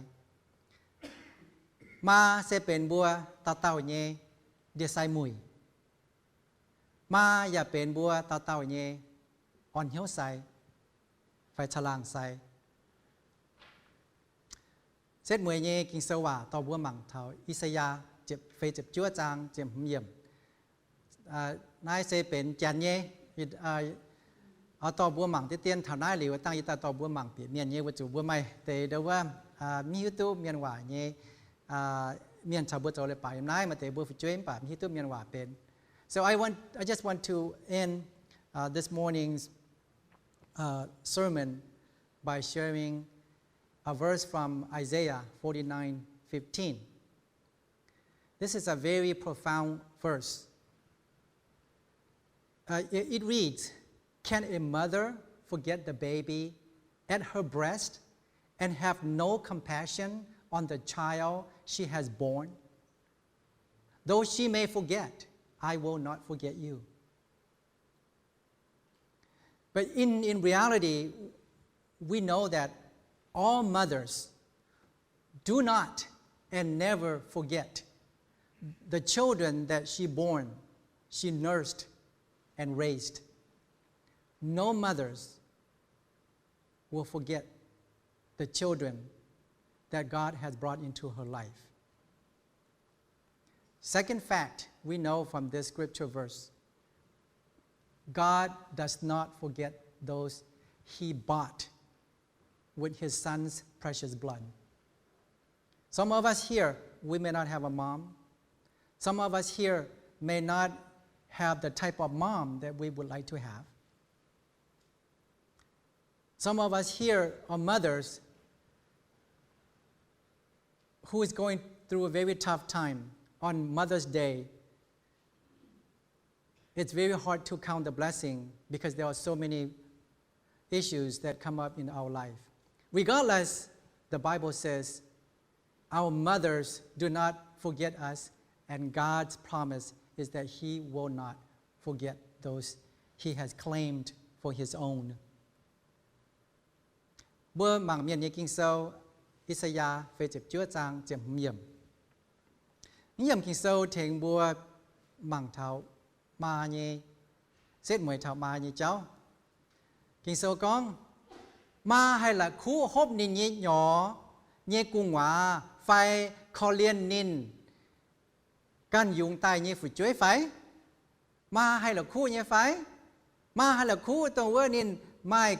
Maa se benx mbuo dauh dauh nyei ndie-sai muic. Maa yaac benx mbuo dauh dauh nyei orn hnyouv sai. fai caangh laangh sai. Setv mueiz nyei Ging-Sou waac dorh mbuo mangc taux I^saa^yaa ziepc feix ziepc juov zaang ziepc hmz yiemc. Naaiv se benx janx nyei. Oix dorh mbuo mangc deix dien taux naaiv liuz, dangh yie daaih dorh mbuo mangc bieqc mienh nyei, weic zuqc mbuo maaih deix ndau wuov mv hiuv duqv mienh waac nyei mienh caux mbuo zoux leiz-baaix yiem naaiv. Maaih deix mbuo fu'jueiv mv baac mv hiuv duqv mienh waac benx. So I want, I just want to end this morning's sermon by sharing a verse from Isaiah forty-nine fifteen. This is a very profound verse. Uh, it, it reads, "Can a mother forget the baby at her breast and have no compassion on the child she has born? Though she may forget, I will not forget you." But in, in reality, we know that all mothers do not and never forget the children that she born, she nursed, and raised. No mothers will forget the children that God has brought into her life. Second fact we know from this scripture verse, God does not forget those he bought with his son's precious blood. Some of us here, we may not have a mom. Some of us here may not have the type of mom that we would like to have. Some of us here are mothers who is going through a very tough time on Mother's Day. It's very hard to count the blessing because there are so many issues that come up in our life. Regardless, the Bible says our mothers do not forget us, and God's promise is that He will not forget those He has claimed for His own. Mbuo mangc Mienh nyei Ging-Sou, I^saa^yaa feix ziepc juov zaang ziepc hmz yiemc. Naaiv yiemc Ging-Sou tengx mbuo mangc taux maa nyei, setv mueiz taux maa nyei jauv. Ging-Sou gorngv, maa haih la'kuqv hopv ninh nyei nyorx nyei gu'nguaaz fai korv-lienh ninh ganh yungz daaih nyei fu'jueiv fai? Maa haih la'kuqv nyei fai? Maa haih la'kuqv dongh wuov ninh maaih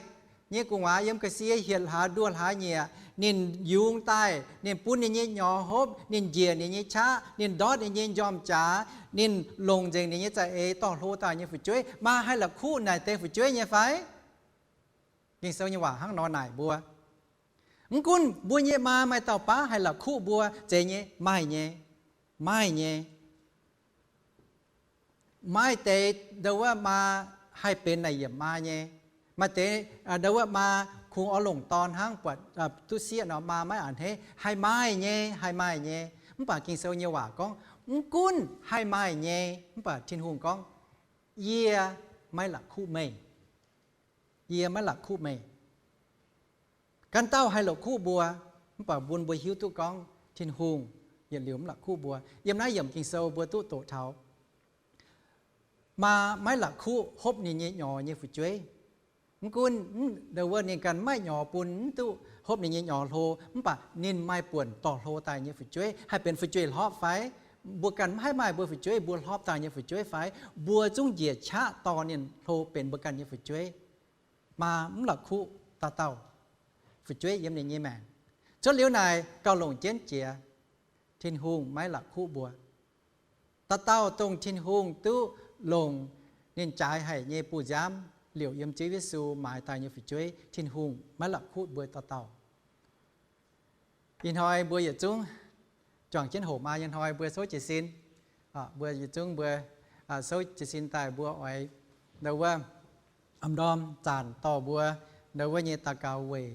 nyei gu'nguaaz yiem ga'sie hietc hlaax nduoh hlaax nyieqc, ninh yungz daaih, ninh bun ninh nyei nyorx hopv, ninh njiec ninh nyei qaqv, ninh ndortv ninh nyei njormh jaax, ninh longc nzengc ninh nyei za'eix dorh hlo daaih nyei fu'jueiv. Maa haih la'kuqv naaic deix fu'jueiv nyei fai? Ging-Sou nyei waac hnangv nor naaic mbuo. Mv gunv mbuo nyei maa maaih dauh baav haih la'kuqv mbuo, zeiz nyei, maaih nyei, maaih nyei. Maaih deix ndau wuov maa haih benx naaic yiemc maa nyei. Maaih deix ndau wuov maa kungx oix longc dorn hnangv, buatc duqv sieqv nor maa maiv a'hneiv. Haih maaih nyei, haih maaih nyei. Mv baac Ging-Sou nyei waac gorngv, mv gunv haih maaih nyei, mv baac Tin-Hungh gorngv, yie maiv la'kuqv meih. Yie maiv la'kuqv meih. Ganh dauh haih la'kuqv mbuo, mv baac bun mbuo hiuv duqv gorngv Tin-Hungh yietc liuz mv la'kuqv mbuo. Yiem naaiv yiemc Ging-Sou mbuo duqv doqc taux maa maiv la'kuqv hopv ninh nyei nyorx nyei fu'jueiv. Mv gunv ndau wuov ninh ganh maiv nyorx bun, mv duqv hopv ninh nyei nyorx hlo, mv baac ninh maaih buonc dorh hlo daaih nyei fu'jueiv. Haih benx fu'jueiv hlopv fai? Mbuo ganh maiv haih maaih mbuo fu'jueiv, mbuo hlopv daaih nyei fu'jueiv fai? Mbuo zungv njiec qaqv dorh ninh hlo benx mbuo ganh nyei fu'jueiv. Maa mv la'kuqv dauh dauh fu'jueiv yiem ninh nyei maengc. Cuotv liuz naaic gauh longc jienv jiex, Tin-Hungh maiv la'kuqv mbuo. Dauh dauh dongh Tin-Hungh duqv longc ninh jaaix haic nyei bu nziaamv liouc yiem Ziouv Yesu maaiz daaih nyei fu'jueiv, Tin-Hungh maiv la'kuqv mbuo dauh dauh. Ih hnoi mbuo yietc zungv juangc jienv hoqc maa nyei hnoi mbuo souv jiez sin. Mbuo yietc zungv mbuo souv jiez sin daaih mbuo oix ndau wuov am ndorm zanc dorh mbuo ndau wuov nyei daux gaux weic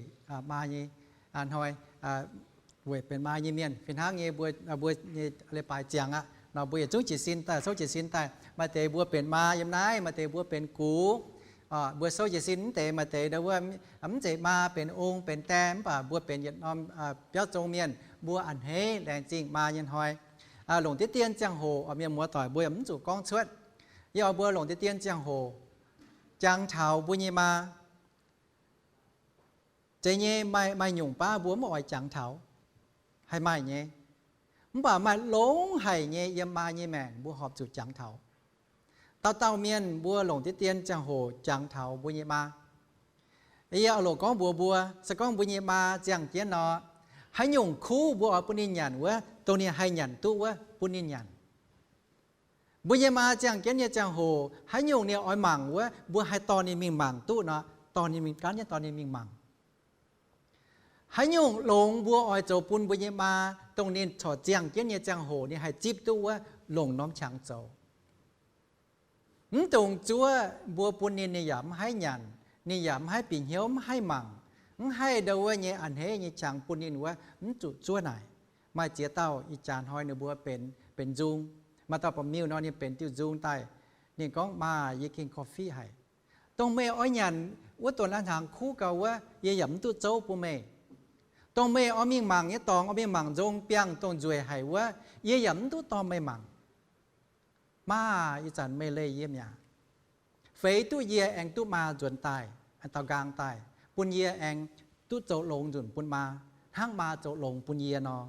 maa nyei hnoi, weic benx maa nyei mienh. Fih hnangv nyei mbuo, mbuo nyei leiz-baaix ziangx aqv nor, mbuo yietc zungv jiez sin daaih, souv jiez sin daaih. Maaih deix mbuo benx maa yiem naaiv, maaih deix mbuo benx gux. Mbuo souv jiez sin mv deix, maaih deix ndau wuov mv zeiz maa, benx ong benx die, mv baac mbuo benx yietc norm biauv zong mienh, mbuo a'hneiv laengz zingh maa nyei hnoi. Longc deix dien ziangh hoc, mienh muoz doic, mbuo yaac mv zuqc gorngv cuotv. Yie oix mbuo longc deix dien ziangh hoc jangx taux mbuo nyei maa. Zeiz nyei, maaih, maaih nyungc baav mbuo mv oix jangx taux, haih maaih nyei. Mv baac maaih longx haic nyei yiem maa nyei maengc mbuo horpc zuqc jangx taux. Dauh dauh mienh mbuo longc diqv dien ziangh hoc jangx taux mbuo nyei maa. Yie oix loc gorngv mbuox mbuo, se gorngv mbuo nyei maa ziangh jienv nor, haaix nyungc kuv mbuo oix bun ninh nyanc wuov, dongh ninh haih nyanc duqv wuov, bun ninh nyanc. Mbuo nyei maa ziangh jienv nyei ziangh hoc, haaix nyungc ninh oix mangc wuov, mbuo haih dorh ninh mingh mangc duqv nor, dorh ninh mingh, gaanv jienv dorh ninh mingh mangc. Haaix nyungc longx mbuo oix zoux bun mbuo nyei maa, dongh ninh corc ziangh jienv nyei ziangh hoc ninh haih zipv duqv wuov, longc norm qangx zoux. Mv dungx zuov mbuo bun ninh, ninh yaac mv haih nyanc, ninh yaac mv haih bieqc hnyouv, mv haih mangc, mv haih ndau wuov nyei a'hneiv nyei qangx bun ninh wuov, mv zuqc zuov naaic. Maaih ziex dauh ih jaax hnoi ninh mbuo benx, benx nzung. Maaih dauh ba'miuh nor ninh benx diuh nzung daaih. Ninh gorngv, Maa, yie gengh korv-fiqv haic. Dongh meih oix nyanc wuov donx lai-hnaangx kuv gau wuov, yie yaac mv duqv zouv bun meih. Dongh meih oix mingh mangc nyei dorngx, oix mingh mangc nzong biangh dongh nzueic haic wuov, yie yaac mv duqv dorh meih mangc. Maa, ih zanc meih leih yie mi'aqv. Feix duqv yie aengx duqv maa nzuonx daaih, daux nqaang daaih, bun yie aengx duqv zoux longx nzunc bun maa, hnangv maa zoux longx bun yie nor.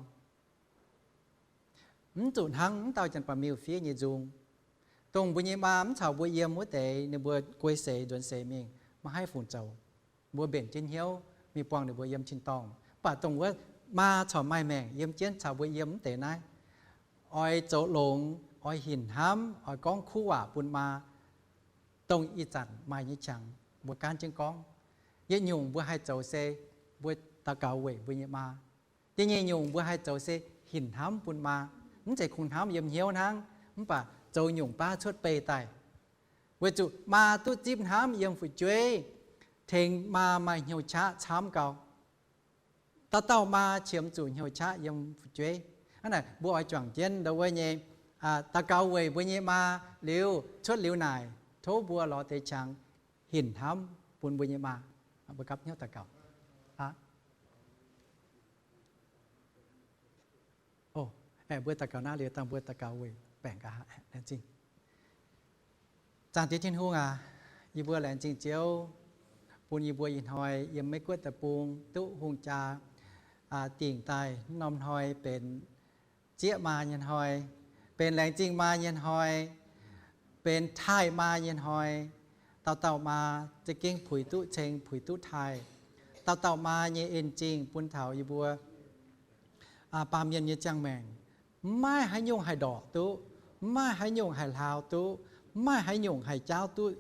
Mv zuqc hnangv mv dauh janx-baeqc miuh-fiev nyei nzung, dongh mbuo nyei maa mv caux mbuo yiem wuov deix, ninh mbuo guei seix nzuonx seix mingh, maiv haih fungc zoux. Mbuo mbenc jienv hnyouv mingh buangh ninh mbuo yiem tin-dorngh. Mv baac dongh wuov maa corc maaih maengc yiem jienv caux mbuo yiem wuov deix naaiv, oix zoux longx, oix hinc hnamv, oix gorngv kuv waac bun maa, dongh ih zanc maaih nyei qangx mbuo gaanv jienv gorngv. Yietc nyungc mbuo haih zoux se mbuo daux gaux weic mbuo nyei maa. Yietc nyungc mbuo haih zoux se hinc hnamv bun maa. Mv zeiz kungx hnamv yiem hnyouv hnangv, mv baac zoux nyungc baav cuotv beiv daaih, weic zuqc maa duqv zipv hnamv yiem fu'jueiv, tengx maa maaih hnyouv qaqv camv gau. Dauh dauh maa qiemx zuqc hnyouv qaqv yiem fu'jueiv. Hnangv naaic mbuo oix juangc jienv ndau wuov nyei daux gaux weic mbuo nyei maa liuz, cuotv liuz naaic tov mbuo lorz deix qangx hinc hnamv bun mbuo nyei maa. Mbuo gapv hnyouv daux gaux. Mbuo daux gaux naaiv liuz dangh mbuo daux gaux weic baengc nqa'haav. Laengz zingh. Zaangc Diex Tin-Hungh aac, yie mbuo laengz zingh Ziouv bun yie mbuo ih hnoi yiem Meiv Guoqv deic-bung duqv hungh jaa dingc daaih. Norm hnoi benx zieqv maa nyei hnoi, benx laengz zingh maa nyei hnoi, benx taaih maa nyei hnoi. Dauh dauh maa za'gengh puix duqv ceng, puix duqv taaih. Dauh dauh maa nyei en-zingh bun taux yie mbuo baamh mienh nyei ziangh maengc maiv maaih haaix nyungc haih ndorqc duqv, maiv maaih haaix nyungc haih hlaau duqv, maiv maaih haaix nyungc haih jaauv duqv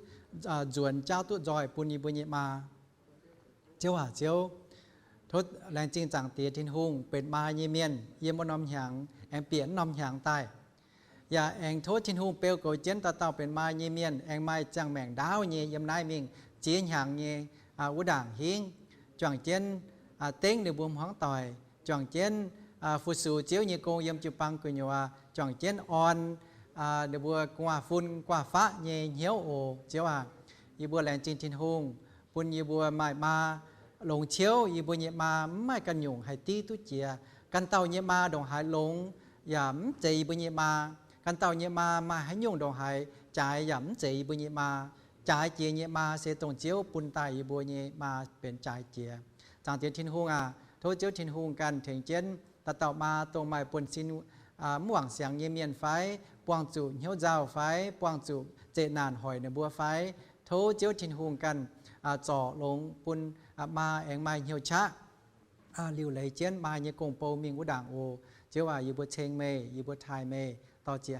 nzuonx, jaauv duqv nzoih bun yie mbuo nyei maa. Ziouv aac, Ziouv, tov laengz zingh Zaangc Diex Tin-Hungh benx maa nyei mienh yiem wuov norm hnyangx aengx bieqc wuov norm hnyangx daaih. Yaac aengx tov Tin-Hungh beu goux jienv dauh dauh benx maa nyei mienh aengx maaih ziangh maengc ndaauv nyei yiem naaiv mingh ziex hnyangx nyei wuov ndaangc hingv, juangc jienv dengv ninh mbuo hmuangv doic, juangc jienv fu-sux Ziouv nyei gong yiem jiu-baang gu'nyuoz, juangc jienv orn ninh mbuo gu'nguaaz-fun gu'nguaaz-faqv nyei hnyouv oc. Ziouv aac, yie mbuo laengz zingh Tin-Hungh bun yie mbuo maaih maa longx ciouv. Yie mbuo nyei maa mv maaih ganh nyungc haih div duqv jiex. Ganh dauh nyei maa ndongc haaix longx yaac mv zeiz yie mbuo nyei maa. Ganh dauh nyei maa maaih haaix nyungc ndongc haaix jaaix yaac mv zeiz yie mbuo nyei maa. Jaaix jiex nyei maa se dongh Ziouv bun daaih yie mbuo nyei maa benx jaaix jiex. Zaangc Diex Tin-Hungh aac, tov Ziouv Tin-Hungh ganh tengx jienv dauh dauh maa dongh maaih buonv-sin mv wangc siangx nyei mienh fai, buangh zuqc hnyouv nzauh fai, buangh zuqc zeqc naanc hoic ninh mbuo fai, tov Ziouv Tin-Hungh ganh zorc longx bun maa aengx maaih hnyouv qaqv liuc leiz jienv maa nyei gong-bou mingh wuov ndaangc oc. Ziouv aac, yie mbuo ceng meih, yie mbuo taaih meih, dor-ziec